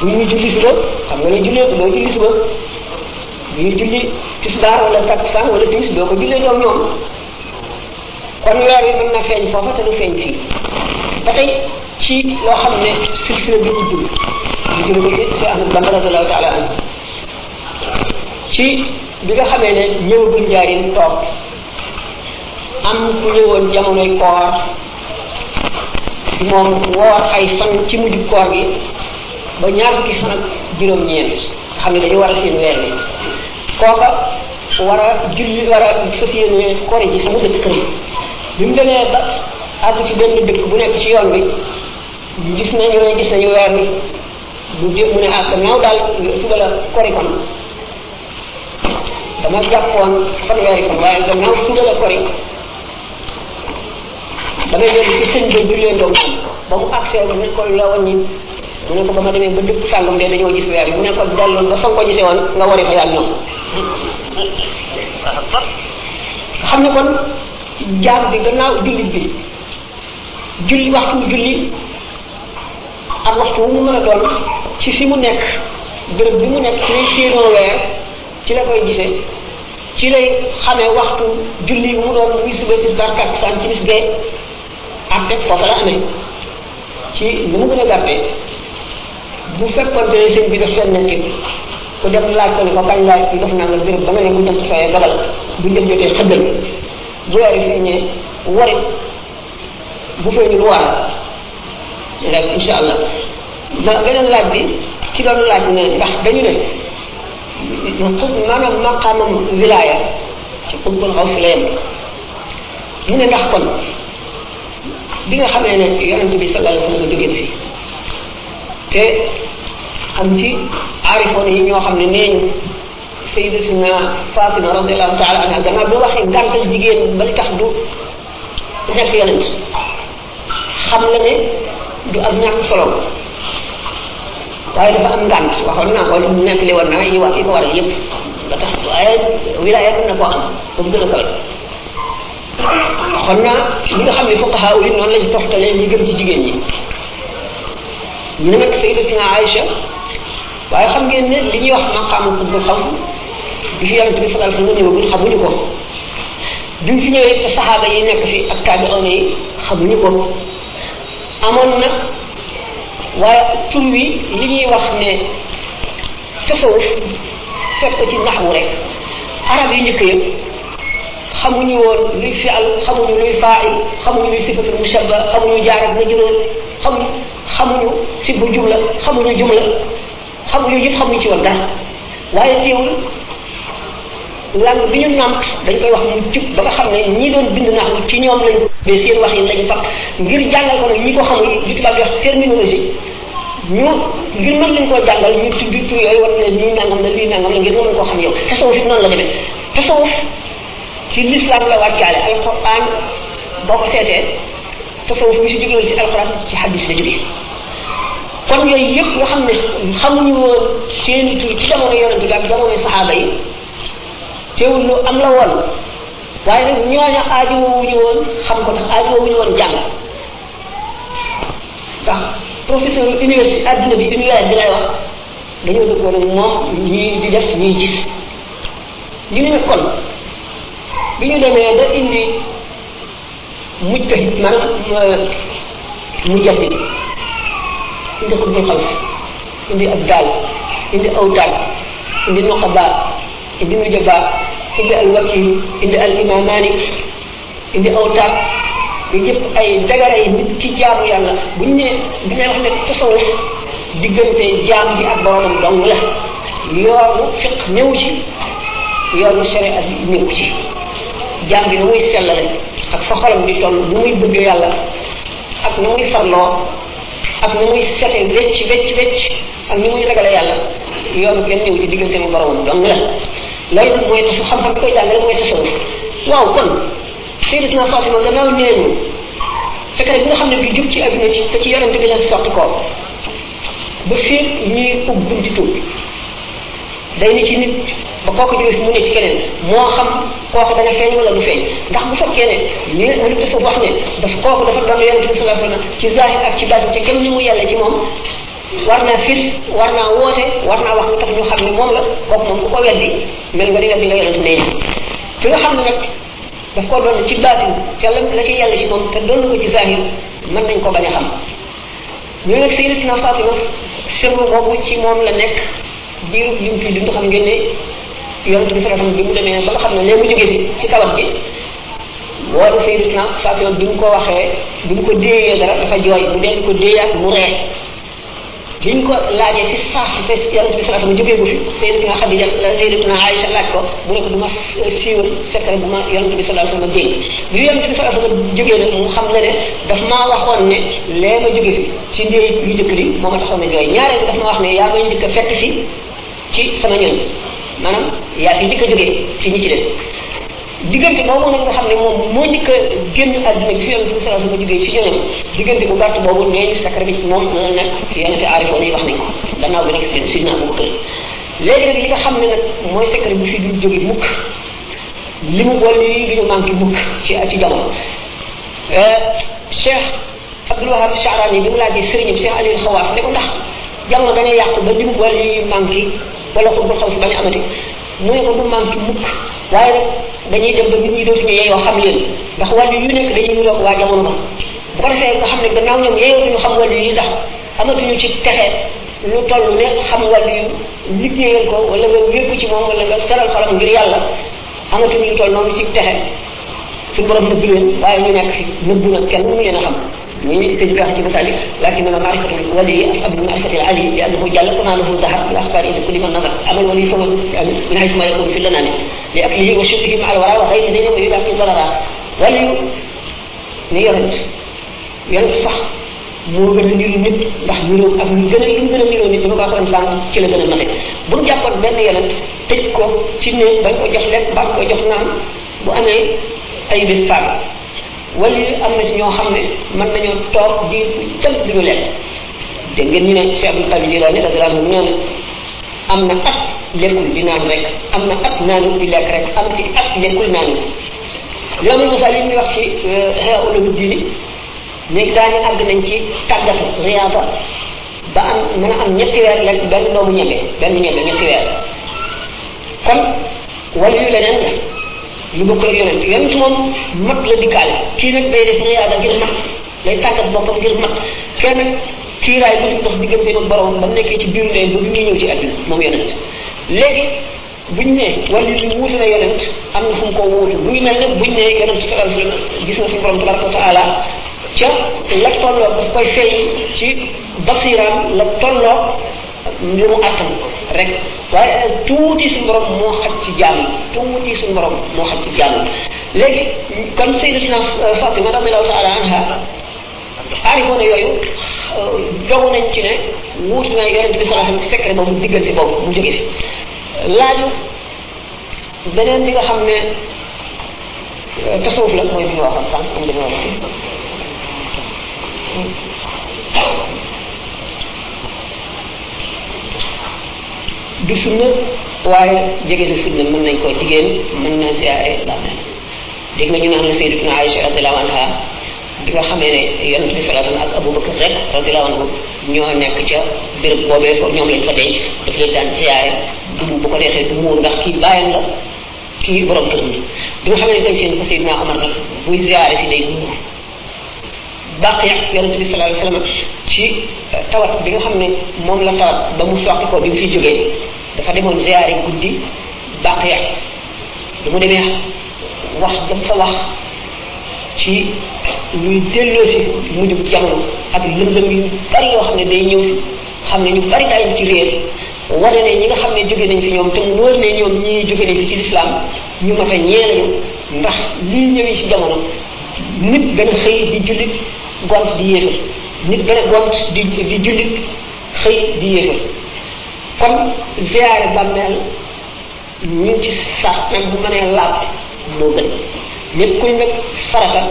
bu ñuy julli suba xam nga ne jullee ko doo julli suba bu ñuy julli tisbaar wala takkusaan wala timis doo ko jullee doom ñoom kon weer wi mën na feeñ foofa te du feeñ fii ba tey ci loo xam ne silsila bi gudd ñu jële ko ci Cheikh Ahmad Bamba radiyallahu taala anhu ci bi nga xamee ne ñëwagul njaarim toog am ku ñëwoon jamonoy koor moom woor ay fan ci mujj koor gi ba ñaar fukki fan ak juróom-ñeent xam ne dañu war a seen weer bi kooka war a julli war a fas yéene kori ji sama dëkk kër bi mu demee ba àgg ci benn dëkk bu nekk ci yoon bi gis nañu weer bi mu ne ah gannaaw daal suba la kori kon dama jàppoon fanweeri fan waaye gannaaw suba la kori damay dellu ci sëñ ba jullee ndoom ba mu accès mu ne ko la woon ñi mu ne ko ba ma demee ba dëkk sàngam de dañoo gis weer bi mu ne ko delloon ba fa nga ko gisee woon nga wari fa yàlla ñoom xam ne kon jaam bi gannaaw jullit bi julli waxtu julli ak waxtu wu mu mën a doon ci fi mu nekk bërëb bi mu nekk ci lay séenoo weer ci la koy gisee ci lay xamee waxtu julli mu doon muy suba tisbaar takkusaan timis gee ak teg foofu la amee ci lu mu gën a gàttee bu fekkoon te sëñ bi daf fenn nekk ku dem laaj ko ne ko kañ laaj bi def naa la béréb ba nga ne bu jant sooyee dogal bu njël jotee xëddal bu weer yi feeñee warit bu feeñul war rek insha allah ma beneen laaj bi ci doon laaj ne ndax dañu ne maanaam maqaamam wilaaya ci xutbul xaw si la yem mu ne ndax kon bi nga xamee ne yonent bi sallallahu alayhi wa sallam jógee fi te am ci aarifoon yi ñoo xam ne nee ñu sayyidatina Fatima radiyallahu taala anha gannaaw du waxee gàntal jigéen ba li tax du nekk yonent xam la ne du ak ñàkk solo waaye dafa am ngànt waxoon naa ko nekk li war naa yi wax yi ko waral yëpp ba tax waaye wilaaya mën na koo am ba mu gën a kawe waxoon naa li nga xam ne fuqaha yi noonu lañ toxtalee ñi gën ci jigéen ñi ñu ne nag sayyidatina Aïcha waaye xam ngeen ne li ñuy wax maqaamu xutbul xaws bi fi yonent bi sallallahu alayhi wa sallam ñëwagul xamuñu ko bi mu fi ñëwee te saxaaba yi nekk fi ak taabi'oon yi xamuñu ko amoon na waaye tur wi li ñuy wax ne tasawuf fekk ci naxwu rek arab yi njëkk yëpp xamuñu woon luy fi'al xamuñu luy faa'il xamuñu luy sifatul mushabba xamuñu jaar ak majruur xamuñu sibu jumla xamuñu yëpp xamuñu ci woon dara waaye teewul langue bi ñu nàmp dañ koy wax mu jub ba nga xam ne ñi doon bind naxwu ci ñoom lañ ba seen wax yi lañu fab ngir jàngal ko nag ñi ko xamul li tubaab di wax terminologie ñu ngir mën lañ koo jàngal ñu tudd tur yooyu war ne lii nangam la lii nangam la ngir nga mën koo xam yow tasawuf it noonu la demee tasawuf ci l'islam la wàccaale alquran boo ko seetee tasawuf mi si jógewul ci alquran ci hadis la jógee kon yooyu yëpp nga xam ne xamuñu woon seeni tur ci jamono yonent bi ak jamono saxaaba yi teewul lu am la woon waaye nag ñooña aajowuñu woon xam ko ndax aajowuñu woon jàng ndax professeur université adduna bi univers bi lay wax dañoo dëkkoon ak moom ñii di def ñuy gis ñu ne kon bi ñu demee da indi mujtahid maanaam mujaddid indi xutbul xaws indi abdaal indi awtaad indi nuqaba indi nujaba indi alwakil indi al imamani indi awtaad yooyu yëpp ay dagara yi nit ci jaamu yàlla buñ ne bi ngay wax ne tasawuf diggante jaam bi ak boromam dong la yoonu fiq ñëw ci yoonu sharia bi ñëw ci jaam bi na muy sellale ak fa xolam di toll nu muy bëgg yàlla ak na muy farloo ak na muy sete wecc ak ni muy ragale yàlla yoonu kenn ñëw ci diggante mu boromam dong la loolu mooy tasu xam-xam koy jàngale mooy tasawuf waaw kon Sayyidatuna Fatima gannaaw nee ñu secret bi nga xam ne bi jub ci adduna ci te ci yonente bi la sotti ko ba fii ñuy ub bunti tuub day ne ci nit ba kooku jóge fi mu ne ci keneen moo xam kooku dana feeñ wala du feeñ ndax bu fekkee ne li lu dafa wax ne kooku dafa doon yonente bi sallallahu alayhi wasallam ci zahir ak ci baatin ci kem ni mu yàlla ci moom war naa fis war naa woote war naa wax lu tax ñu xam ne moom la kooku moom ku ko weddi mel nga di weddi nga yonente nee fi nga xam ne nag daf ko doon ci baatin te la ci yàlla ci moom te doon ko ci zahir mën nañ ko bañ a xam ñu nag Sayyidatuna Fatima sirru boobu ci moom la nekk diiru lim fi dund xam ngeen ne yonent bi sallallahu alayhi wasallam bi mu demee ba nga xam ne léegi mu jógee fi ci tawat ji wala Sayyidatuna Fatima bi mu ko waxee bi mu ko déeyee dara dafa jooy mu dellu ko déeyaat mu ree biñ ko laajee ci saa si te yonent bi sallallahu alayhi wasallam jógee bu fi Sayyidatuna Khadija Sayyidatuna Aïcha laaj ko mu ne ko du ma siiwal secret bu ma yonent bi sallallahu alayhi wasallam déey bi yonent bi sallallahu alayhi wasallam jógee nag mu xam ne ne daf maa waxoon ne lee ma jógee fi ci ndéey yu njëkk li moo ma taxoon ne jooy ñaareel bi daf ma wax ne yaa may njëkk a fekk si ci sama ñoñ maanaam yaa fi njëkk a jógee ci ñi ci des diggante boobu nag nga xam ne moom moo njëkk a génn àdduna bi fi yonent bi sallallahu alayhi wasallam jógee ci ñoñam diggante bu gàtt boobu nee ñu secret bi ci moom la nekk yenn te aarifoon yi wax nañ ko gannaaw bi nag seen sidna Abu Bakar léegi nag li nga xam ne nag mooy secret bi fi duñ jóge mukk li mu bool yi duñu manqué mukk ci jamono Cheikh Abdul Wahab Sha'rani bi mu laajee sëriñam Cheikh Aliou Xawaas ne ko ndax jamono dana yàqu ba li mu bool yi manqué wala ko bu xaw si bañ a amati mu ne ko du manqué mukk waaye nag dañuy dem ba nit ñi dootuñu yeeyoo xam leen ndax wàllu yu nekk dañuy niroog waa jamono ba bu ko defee nga xam ne gannaaw ñoom yeeyootuñu xam wàllu yi ndax amatuñu ci texe lu toll ne xam wàllu yu liggéeyal ko wala nga wékku ci moom wala nga seral xolam ngir yàlla amatuñu lu toll noonu ci texe suñu borom nëbbu leen waaye ñu nekk fi nëbbu nag kenn mënu leen a xam ñi sëñ bi wax ci masali lakin maarifatul wali ashabu maarifatil ali li annahu jàll kama lahu zahar bi axbaari indi kulli man nazar amal wali fama min haythu ma yakun fi lanami li aklihi wa shurbihi ma al wara wa ghayri dayni wa yudaqi darara wali ne yonent sax moo gën a niru nit ndax niroo ak lu gën a niroo nit dama ko waxoon sànq ci la gën a mate bu ñu jàppoon benn yonent tëj ko ci néeg bañ ko jox lekk bañ ko jox naan bu amee ay bés faat wala am na ci ñoo xam ne mën nañoo toog di jëm duñu lekk dégg ngeen ñu ne Cheikh Abdul Qadir Jilani radiyallahu anhu nee na am na at lekkul di naan rek am na at naanul di lekk rek am ci at lekkul naanul loolu misaal yi ñuy wax ci Ihya Ulumuddin léegi daañu àgg nañ ci tàggatu riyaada ba am mën a am ñetti weer lekk benn doomu ñebe ñetti weer kon wala yu leneen la lu bokk ak yonent moom mat la dikkaale kii nag day def riyaada ngir mat day tàggat boppam ngir mat kenn kiiraay bu dox diggante ak borom ba mu nekkee ci biir leen ba bi muy ñëw ci àdduna moom yonent léegi buñ ne wala yu wuute na yonent am na fu mu ko wuutu bu ngi mel ne buñ ne yonent sallallahu alayhi wasallam gis na suñu borom tabaraka wa taala ca la tolloo daf koy feeñ ci basiraam la tolloo li mu attan rek waaye tuuti suñu borom moo xaj ci jaam léegi kon Sayyidatuna Fatima radiyallahu ta'ala anha aarifoon yooyu dogu nañ ci ne wuutu na yonent bi sallallahu alayhi wasallam secret boobu diggante boobu mu jóge fi laaju beneen bi nga xam ne tasawuf la mooy bi ñu waxoon sànq am dañoo wax du sunna waaye jege na sunna mën nañ koo jigéen mën na ziyaare bàmmeel dégg nga ñu naan la Sayyidatuna Aïcha radiyallahu anha bi nga xamee ne yonent bi sallallahu alayhi wasallam ak Abu Bakar rek radiyallahu anhu ñoo nekk ca béréb boobee foofu ñoom lañ fa denc daf leen daan ziyaare bu ko neexee du muur ndax kii bàyyam la kii borom këram bi nga xamee ne dañ seen ko Seydina Omar nag buy ziyaare si day muur Baqiya yonent bi sallallahu alayhi wasallam ci tawat bi nga xam ne moom la tawat ba mu soqi ko bi mu fiy jógee dafa demoon ziyaare guddi Baqiya bi mu demee wax dam fa wax ci luy delloo si mujjub jamono ak lëndëm yu bari yoo xam ne day ñëw si xam ne ñu bari dañ ci réer wane ne ñi nga xam ne jóge nañ fi ñoom te mu wóor ne ñoom ñii jóge nañ fi ci lislaam ñu mat a ñee lañu ndax lii ñëwee si jamono nit dana xëy di jullit gont di yéefal nit dana gont di jullit xëy di yéefal kon ziyaare bàmmeel ñu ngi ci sax même bu mënee laab moo gën lépp kuñ nag farata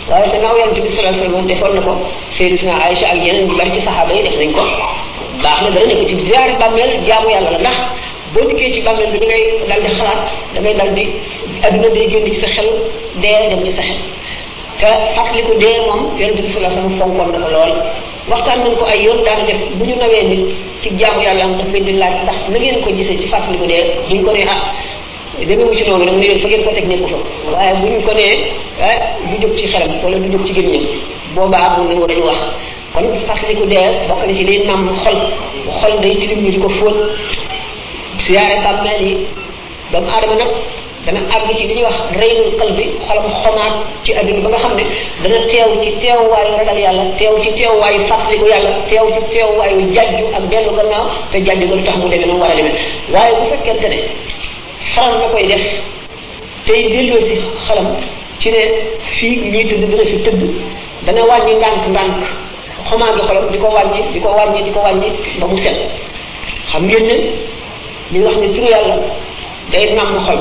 waaye gannaaw yonent bi sallallahu alayhi wasallam defoon na ko Sayyidatuna Aïcha ak yeneen ñu bari ci saxaaba yi def nañ ko baax na dara nekk ci ziyaare bàmmeel jaamu yàlla la ndax boo dikkee ci bàmmeel bi da ngay dal di xalaat da ngay dal di adduna day génn ci sa xel dee dem ci sa xel te fàttaliku dee moom yonent bi sallallahu alayhi wasallam fonkoon na ko lool waxtaan nañ ko ay yoon daana def bu ñu nawee nit ci jaamu yàlla am daf leen di laaj ndax na ngeen ko gisee ci fàttaliku dee buñ ko nee demewu ci noonu nag mu ne fa ngeen ko teg nekku fa waaye bu ñu ko nee du jóg ci xelam wala du jóg ci gémmiñam boobaa amul nangu dañu wax kon fàttaliku dee bokk na ci liy nam xol day tilim ñu di ko fóot siyaare bàmmeel yi doomu aadama nag dana àgg ci li ñuy wax reynul qalbi xolam xomaat ci adduna ba nga xam ne dana teew ci teewwaayu ragal yàlla teew ci teewwaayu fàttaliku yàlla teew ci teewwaayu jajju ak dellu gannaaw te jajju ga lu tax mu demee noonu war a demee waaye bu fekkente ne faral na koy def tey delloo si xalam ci ne fii ñuy tëdd dana fi tëdd dana wàññi ndànk xomaa gi xolam di ko wàññi ba mu set xam ngeen ne li wax ne turu yàlla day nàmm xol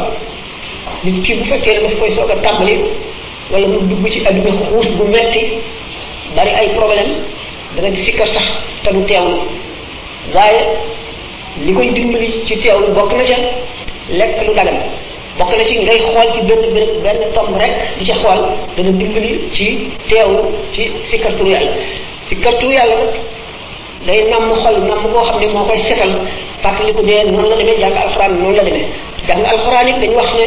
nit ki bu fekkee ne daf koy soog a tàmbali wala mu dugg ci adduna xuus bu metti bari ay problème dana di sikkar sax te du teewlu waaye li koy dimbali ci teewlu bokk na ca lekk lu dagan bokk na ci ngay xool ci benn tomb rek di ca xool dana dimbali ci teewlu ci sikkar turu yàlla sikkar turu yàlla nag day namm xol namm koo xam ne moo koy setal fàttaliku dee noonu la demee jàng alxuraan noonu la demee jàng alxuraan it dañu wax ne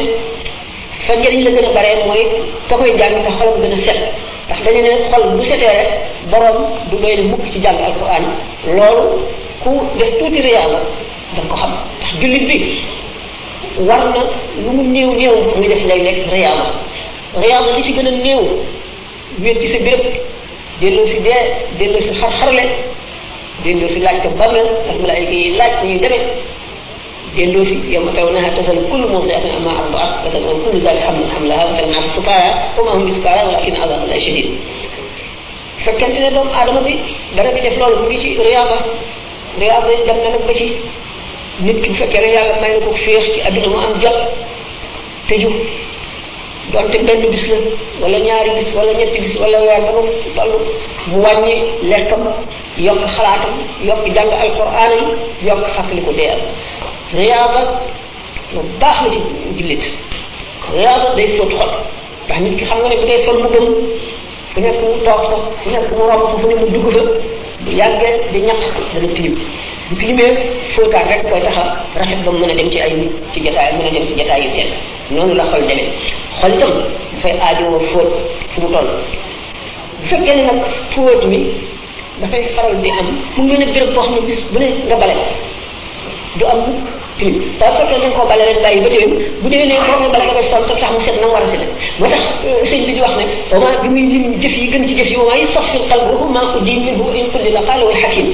fa njëriñ la gën a bare mooy ka koy jàng te xolam gën a set ndax dañu ne xol bu setee rek borom du doy ne mukk ci jàng alxuraan loolu ku def tuuti riyaada danga ko xam ndax jullit bi war na lu mu néew muy def léeg-léeg riyaada li ci gën a néew wéet ci sa béréb delloo si dee delloo si xar-xarle delloo si laaj ko bàmmeel ndax malaayika yi laaj ñuy demee delloo si yow ma taw naa tasal kullu mawdi'atin amma ardaat wa tad'u kullu zaati hamlin hamlaha wa tara naasa sukaara wa maa hum bi sukaara walaakinna azaaba llaahi shadiid fekkente ne doomu aadama bi dara di def loolu mu ngi ci riyaada dem na nag ba ci nit ki bu fekkee ne yàlla may na ko féex ci adduna mu am jot tëju donte benn bis la wala ñaari bis wala ñetti bis wala weer ba mu toll mu wàññi lekkam yokk xalaatam yokk jàng alquraanam yokk fàttaliku dee riyaada lu baax la ci jullit riyaada day fóot xol ndax nit ki xam nga ne bu dee sol mu gëm fu nekk mu toog fa fu nekk mu romb fa fu ne mu dugg fa bu yàggee di ñaq dana tilim bu tilimee fóotaat rek koy taxa rafet ba mu mën a dem ci ay nit ci jotaay mën a dem ci jotaay yu tedd noonu la xol demee xol itam dafay aajowoo fóot fu mu toll bu fekkee ne nag fóot mi dafay faral di am mu ngi ne béréb boo xam ne bis bu ne nga bale du am tilim te bu fekkee dañ koo bale ren bàyyi ba déwén bu déwénee boo nga bale da koy sol te tax mu set na mu war a sete moo tax sëñ bi di wax ne wama bi muy lim jëf yi gën ci jëf yi wama yi sax fil qalbi wa maa uddi minhu in kulli la qaala wal hakim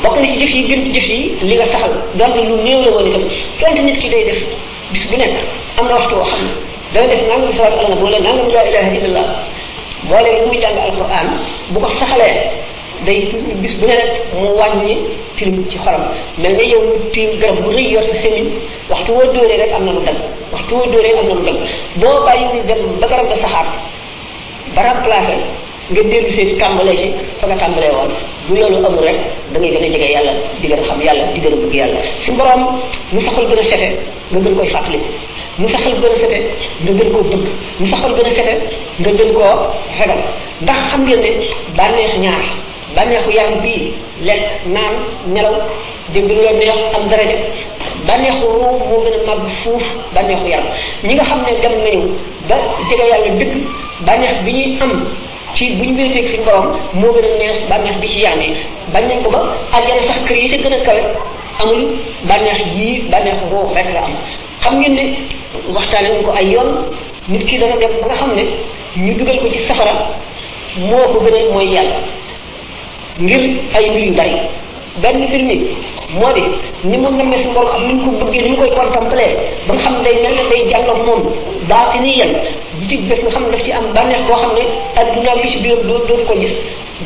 bokk na ci jëf yi gën ci jëf yi li nga saxal donte lu néew la woon itam donte nit ki day def bis bu nekk am na waxtu woo xam ne dana def nangam salaatu ala nabi wala nangam laa ilaha illallah boole muy jàng alquran bu ko saxalee day bis bu ne rek mu wàññi tilim ci xolam mel ne yow ñu tiim garab bu rëy yor sa semiñ waxtu woo dóoree rek am na lu dagg waxtu woo dóoree am na lu dagg boo bàyyiwul dem ba garab ga saxaat ba remplacé nga dellu see tàmbalee ci fa nga tàmbalee woon bu loolu amul rek da ngay gën a jege yàlla di gën a xam yàlla di gën a bëgg yàlla su borom mu saxal gën a sete nga gën koy fàttaliku mu saxal gën a sete nga gën koo bëgg mu saxal gën a sete nga gën koo ragal ndax xam ngeen ne bànneex ñaar bànneexu yaram bii lekk naan nelaw dégg lu la neex am daraja bànneexu ruu moo gën a màgg fuuf bànneexu yaram ñi nga xam ne dem nañu ba jege yàlla dëgg bànneex bi ñuy am ci bu ñu wéeteeg si borom moo gën a neex bànneex bi ci yaam yi bañ nañ ko ba àjjana sax kër yi ca gën a kawe amul bànneex yii bànneexu ruux rek la am xam ngeen ne waxtaane nañ ko ay yoon nit ki dana dem ba nga xam ne ñu dugal ko ci safara moo ko gën a mooy yàlla ngir ay mbir yu bari benn mbir mi moo di ni mu nammee si borom ak ni mu ko bëggee ni mu koy contempler ba nga xam ne day mel ne day jàngal moom baati ni yel bi ci bés nga xam ne daf ci am bànneex boo xam ne adduna bi ci biir dootu ko gis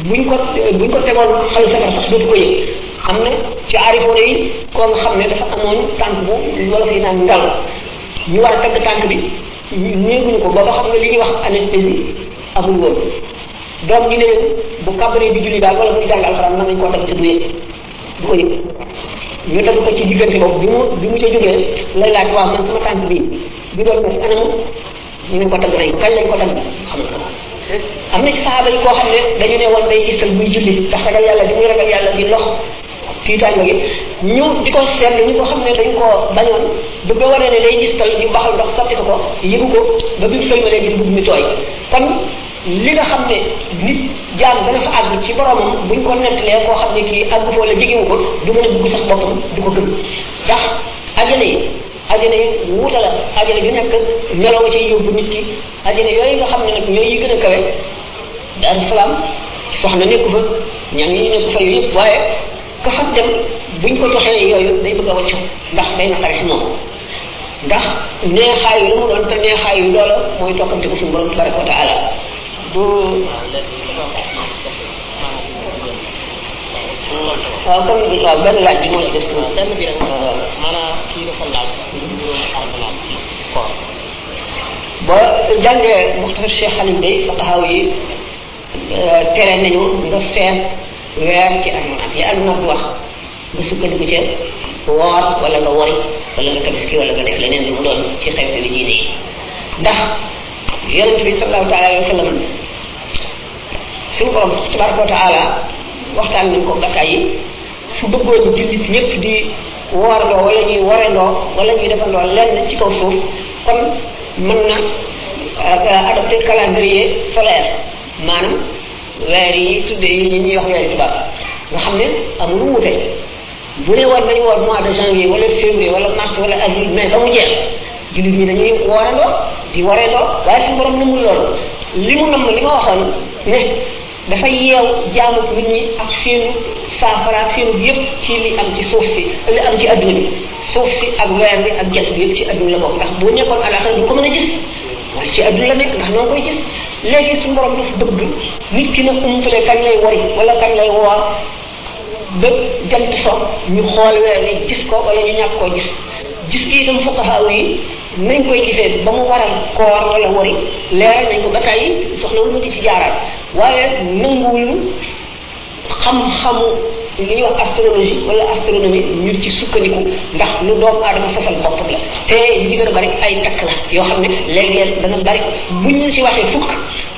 buñ ko tegoon xalu safara sax dootu ko yëg xam ne ci aarifoone yi koo nga xam ne dafa amoon tànk bu wala fi naan ngal ñu war a tagg tànk bi néeguñu ko booba xam nga li ñuy wax anesthésie amul woon doom ñi ne leen bu kàbbaree di julli daal wala muy jàng alxuraan mën nañ koo dagg te du yëg du ko yëg ñu dagg ko ci diggante boobu bi mu ca jógee lay laaj waaw man sama tànk bii bi doon def anamu ñu ne ko dagg nañ kañ lañ ko dagg xam nga am na ci saxaaba yi koo xam ne dañu ne woon day gisal muy julli ndax ragal yàlla di muy ragal yàlla di lox tiitaanga gi ñu di ko seetlu ñu ko xam ne dañ koo bañoon bëgg a wane ne day gisal ñu baxal ndox sotti ko yëgu ko ba bi mu sëlmalee gis mbubb mi tooy kon li nga xam ne nit jaam dana fa àgg ci boromam buñ ko nettalee koo xam ne kii àgg foo la jegewu ko du mën a dugg sax boppam du ko gëm ndax ajjana yi wuute la ajjana ju nekk melo nga cay yóbbu nit ki ajjana yooyu nga xam ne nag ñooy yi gën a kawe Daaru Salaam soxna nekku fa ñam yi nekku fa yooyu yëpp waaye ka fa dem buñ ko joxee yooyu day bëgg a wàccu ndax day naqari si moom ndax neexaayu la mu doon te neexaayu loola mooy tokkante ko suñu borom tabaraka wa taala waaw kon waaw benn laaj bi moo ci des benn bi rek maanaam kii dafa laaj ba jàngee Muxtasar Cheikh Xalim day fuqahaa yi tere nañu nga seet weer ci almanat li almanat bi wax nga sukkandiku ca woor wala nga wori wala nga tabaski wala nga def leneen lu mu doon ci xew bi diine yi ndax yonent bi sallallahu taala alayhi wa sallam suñu borom tabaraka wa taala waxtaan nañ ko bakkaay yi su bëggoon jullit ñëpp di woorandoo wala ñuy worendoo wala ñuy defandoo lenn ci kaw suuf kon mën na adopté calendrier solaire maanaam weer yi tuddee yi ñuy wax weeri tubaab nga xam ne amul wuute bu ne war nañu woor mois de janvier wala février wala mars wala avril mai ba mu jeex jullit ñi dañuy woorandoo di wareendoo waaye suñu borom namul loolu li mu namm li ma waxoon ne dafa yeew jaamu nit ñi ak seenu saafara ak seenu yëpp ci li am ci suuf si li am ci adduna bi suuf si ak weer bi ak jant bi yëpp ci adduna la bokk ndax boo nekkoon àlaxira du ko mën a gis waaye ci adduna la nekk ndax noo koy gis léegi suñu borom dafa bëgg nit ki nag umpale kañ lay wari wala kañ lay woor ba jant so ñu xool weer wi gis ko wala ñu ñàkk koo gis gi itam fuqahaa yi nañ koy gisee ba mu waral koor wala wari leeral nañ ko ba tey soxla wu ma di ci jaaraat waaye nanguwuñu xam-xamu li ñuy wax astrologie wala astronomie ñu ci sukkandiku ndax lu doomu aadama sosal boppam la te li gën a bari ay takk la yoo xam ne léeg-léeg dana bari buñ ñu ci waxee fukk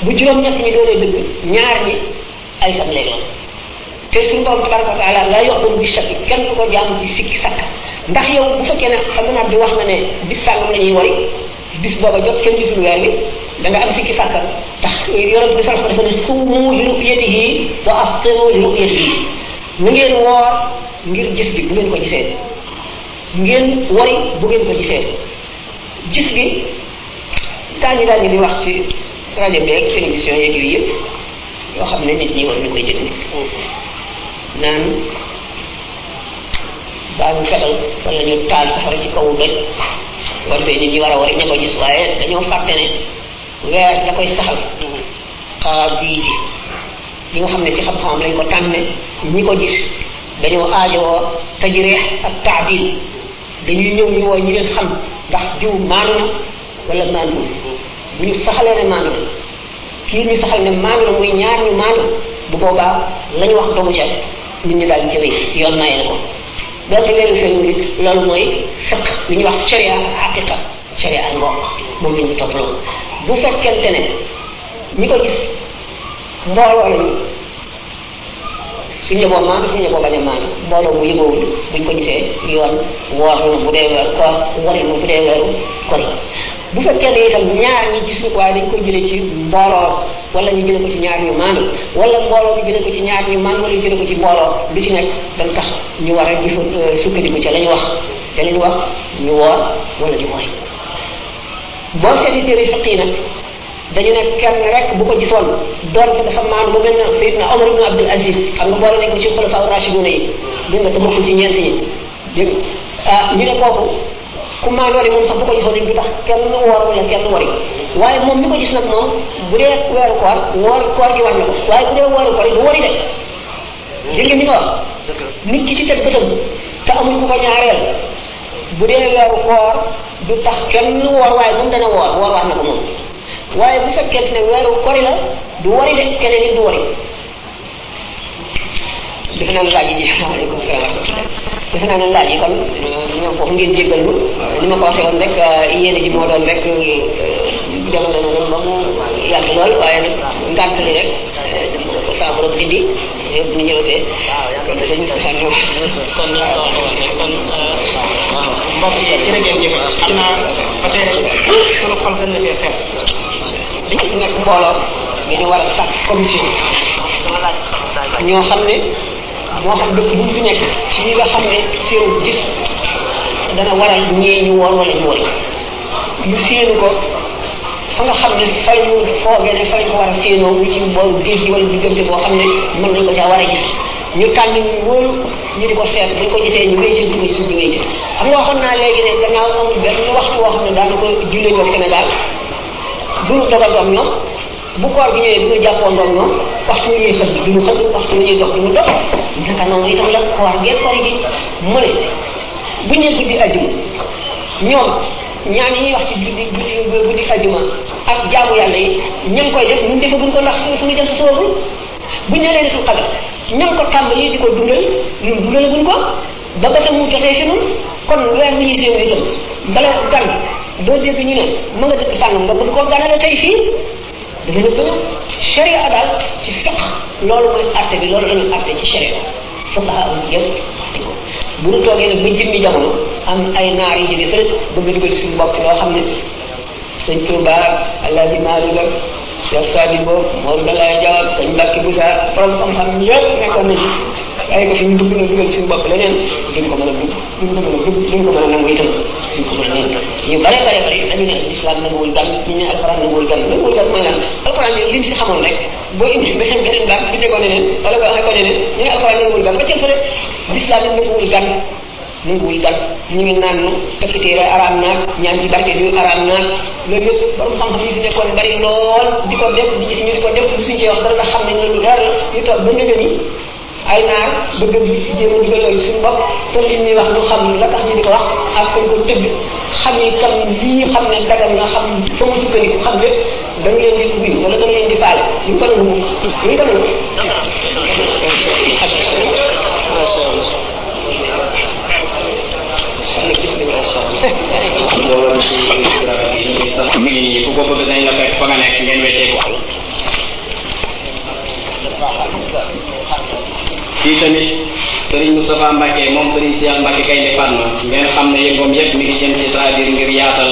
bu juróom-ñett ñi doonee dëgg ñaar ñi ay sam lay doon te suñu borom tabaraka wa taala laa yoxoon bi shakki kenn du ko jaamu ci sikki sakk ndax yow bu fekkee ne xam naa bi wax na ne bis sàngam la ñuy wari bis booba jot kenn gisul weer wi da nga am sikki sàkka tax yonent bi sax dafa ne suumu li ru'yatihi wa aftiru li ru'yatihi mu ngeen woor ngir gis bi bu ngeen ko gisee ngeen wari bu ngeen ko gisee gis bi daañu di wax ci rajo bi ak télévision yeeg yooyu yëpp yoo xam ne nit ñi war ñu koy déglu naan daañu fetal wala ñu taal safara ci kaw doj war fee nit ñi war a wari ña ko gis waaye dañoo fàtte ne weer da koy saxal bii yi nga xam ne ci xam-xamam lañ ko tànne ñi ko gis dañoo aajowoo tajriix ak taadil dañuy ñëw ñu woo ñi leen xam ndax jiw maanu na wala maanu bu ñu saxalee ne maanu na kii ñu saxal ne maanu na muy ñaar ñu maanu bu boobaa la ñu wax doomu ca nit ñi daal di jëwee yoon maye na ko donc weeru feeñu nit loolu mooy fiq li ñuy wax sharia xaqiqa sharia ngoog moom la ñu topp loolu bu fekkente ne ñi ko gis mbooloo lañu su ñëboo maanu su ñëboo bañ a maanu mbooloo mu yëgoowul buñ ko gisee yoon woor na bu dee weeru koor wari na bu dee weeru koor bu fekkee ne itam ñaar ñi gis ko waaye dañ ko jëlee ci mbooloo wala ñu jëlee ko ci ñaar ñu maanu wala mbooloo bi jëlee ko ci ñaar ñu maanu wala ñu jëlee ko ci mbooloo lu ci nekk dañ tax ñu war a sukkandiku ca la ñu wax ñu woor wala ñu wari boo seeti téere fiq yi nag dañu ne kenn rek bu ko gisoon doonte dafa maanu ba mel na Seydina Omar ibn Abdul Aziz xam nga boole nañ ko ci xulafaa rashiduna yi dégg nga te bokkul ci ñeent ñi dégg ñu ne kooku ku maandoo de moom sax bu ko gisoon du tax kenn woor wala kenn wari waaye moom mi ko gis nag moom bu dee weeru koor gi war na ko waaye bu dee weeru koor du wari de dégg ngeen ni ma wax nit ki ci teg bëtam te amul ku ko ñaareel bu dee weeru koor du tax kenn woor waaye moom dana woor war na ko moom waaye bu fekkee ne weeru kori la du wari de keneen nit du wari defe naa ne laaj yi waaleykum salaam defe naa ne laaj yi kon ñoom foofu ngeen jéggal lu ni ma ko waxee woon rek yéene ji moo doon rek jamono na ba mu yàgg lool waaye nag ngànt li rek ko saa borom dindi yëpp ñu ñëwatee kon dañu kon mbokk yi ci ngeen jëf xam naa ba tey rek sunu xol gën na fee xew dañ nekk mbooloo dañu war a sàkk commission ñoo xam ne moo xam dëkk bu mu fi nekk ci ñi nga xam ne seenu gis dana waral ñee ñu woor wala ñu wori ñu séenu ko fa nga xam ne fay ñu foogee ne fay ko war a séenoo mu ci booru géej gi wala diggante boo xam ne mën nañ ko caa war a gis ñu tànn ñu wóolu ñu di ko seet dañ ko gisee ñu wéy ci ñu gis ñu wéy ci xam nga waxoon naa léegi ne gannaaw amul benn waxtu woo xam ne daana ko jullee ñoom Sénégal duñu dogandoom ñoom bu koor gi ñëwee duñu jàppoondoom ñoom waxtu ñuy xëdd duñu xëdd waxtu ñuy dox duñu dox naka noonu itam la koor ngeen koor gi mu ne bu ñu guddi ajjuma ñoom ñaan yi ñuy wax ci guddi ajjuma ak jaamu yàlla yi ña ngi koy def ñun defaguñ ko ndax suñu jant soogul bu ñu nee leen tul xadar ña ngi ko tàmbali di ko dundal ñun dundalaguñ ko ba ba mu jotee fi noonu kon weer bi ñuy séen itam bala gan doo dégg ñu ne ma nga dëkk sàngam nga bëgg koo ganale tey fii dafa ne bëgg sharia daal ci fiq loolu mooy atte bi loolu la ñu atte ci sharia fuqaha yëpp bu ñu toogee nag ba jëmmi jamono am ay naar yi jóge fële bëgg a dugal suñu bopp loo xam ne sëñ Touba Alaaji Maalik ak Cheikh Sadi Bo moom Dalaay Jawab sëñ Mbàkke Busa borom xam-xam yëpp nekkoon na ci ay ko fi ñu dugg na dugal suñu bopp leneen duñ ko mën a dugg duñ ko mën a dugg duñ ko mën a nangu itam duñ ko mën a nangu ñu bare dañu ne islam nanguwul gan ñu ne alxuraan nanguwul gan mooy lan alxuraan liñ fi xamoon rek boo indi beneen gan bindee ko neneen wala nga waxee ko neneen ñu ne alxuraan nanguwul gan ba cël fa de l'islam nanguwul gan ñu ngi naan takk téere araam naag ñaan ci barke bi araam naag loolu yëpp borom xam-xam yi fi nekkoon bari lool di ko def di gis ñu di ko def suñ ci wax dara nga xam ne ñu lu leer la ñu toog ba nëgë ni ay naar bëgg di jéem a dugal loolu suñu bopp te li ñuy wax ñu xam la tax ñu di ko wax ak fañ ko tëgg xam ni kam lii xam ne dagal nga xam fa mu sukkandiku xam lépp da nga leen di wuy wala da nga leen di faale ñu ko nangu ñu ko nangu mi ngi nii ku ko bëgg dañ la fekk fa nga nekk ngeen weccee ko fii tamit Serigne Moustapha Mbacke moom Serigne Cheikh Mbacke Gaynde Fatma ngeen xam ne yëngoom yëpp mi ngi jëm ci traduire ngir yaatal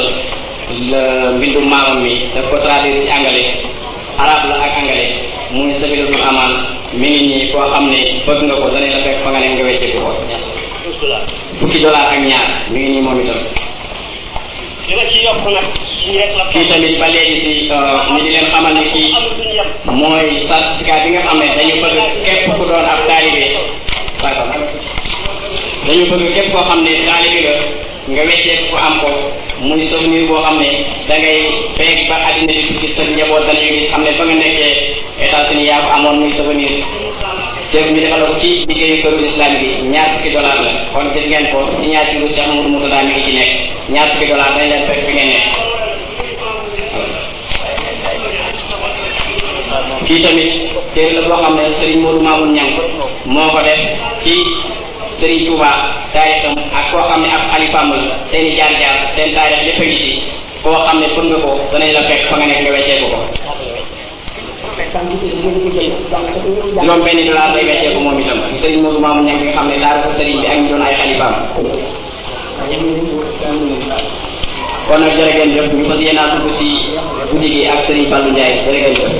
mbindu maamam mi daf ko traduire ci anglais arabe la ak anglais muy Sabilatul Aman mi ngi nii koo xam ne bëgg nga ko danañ la fekk fa nga nekk nga weccee ko $10 ak ñaar mi ngi nii moom itam li ma ci yokk nag kii tamit ba léegi si ñu di leen xamal ne kii mooy certificat bi nga xam ne dañu bëgg képp ku doon ab taalibe dañu bëgg képp koo xam ne taalibe nga weccee ko am ko muy souvenir boo xam ne da ngay feeg ba àddina di tukki sa njaboot danañu gis xam ne ba nga nekkee États-Unis yaa ko amoon muy souvenir teef ñu defal ko ci liggéeyu këru islam bi $20 la kon gis ngeen ko ci ñaar ci lu Cheikh Amadou Moutada mi ngi ci nekk $20 dañ leen fekk fi ngeen nekk kii tamit téere la boo xam ne Serigne Modou Mamoun Niang moo ko def ci Serigne Touba taarixam ak koo xam ne ab xalifaam la seen i jaar-jaar seen taarix lépp a ngi ci koo xam ne pour nga ko danañ la fekk fa nga nekk nga wecceeku ko $10 lay wecceeku moom itam Serigne Modou Mamoun Niang bi nga xam ne taarixu Serigne bi ak ñu doon ay xalifaam kon nag jërë ngeen jëf ñu fas yéenaa dugg ci guddi gi ak Serigne Fallou Ndiaye jërë ngeen jëf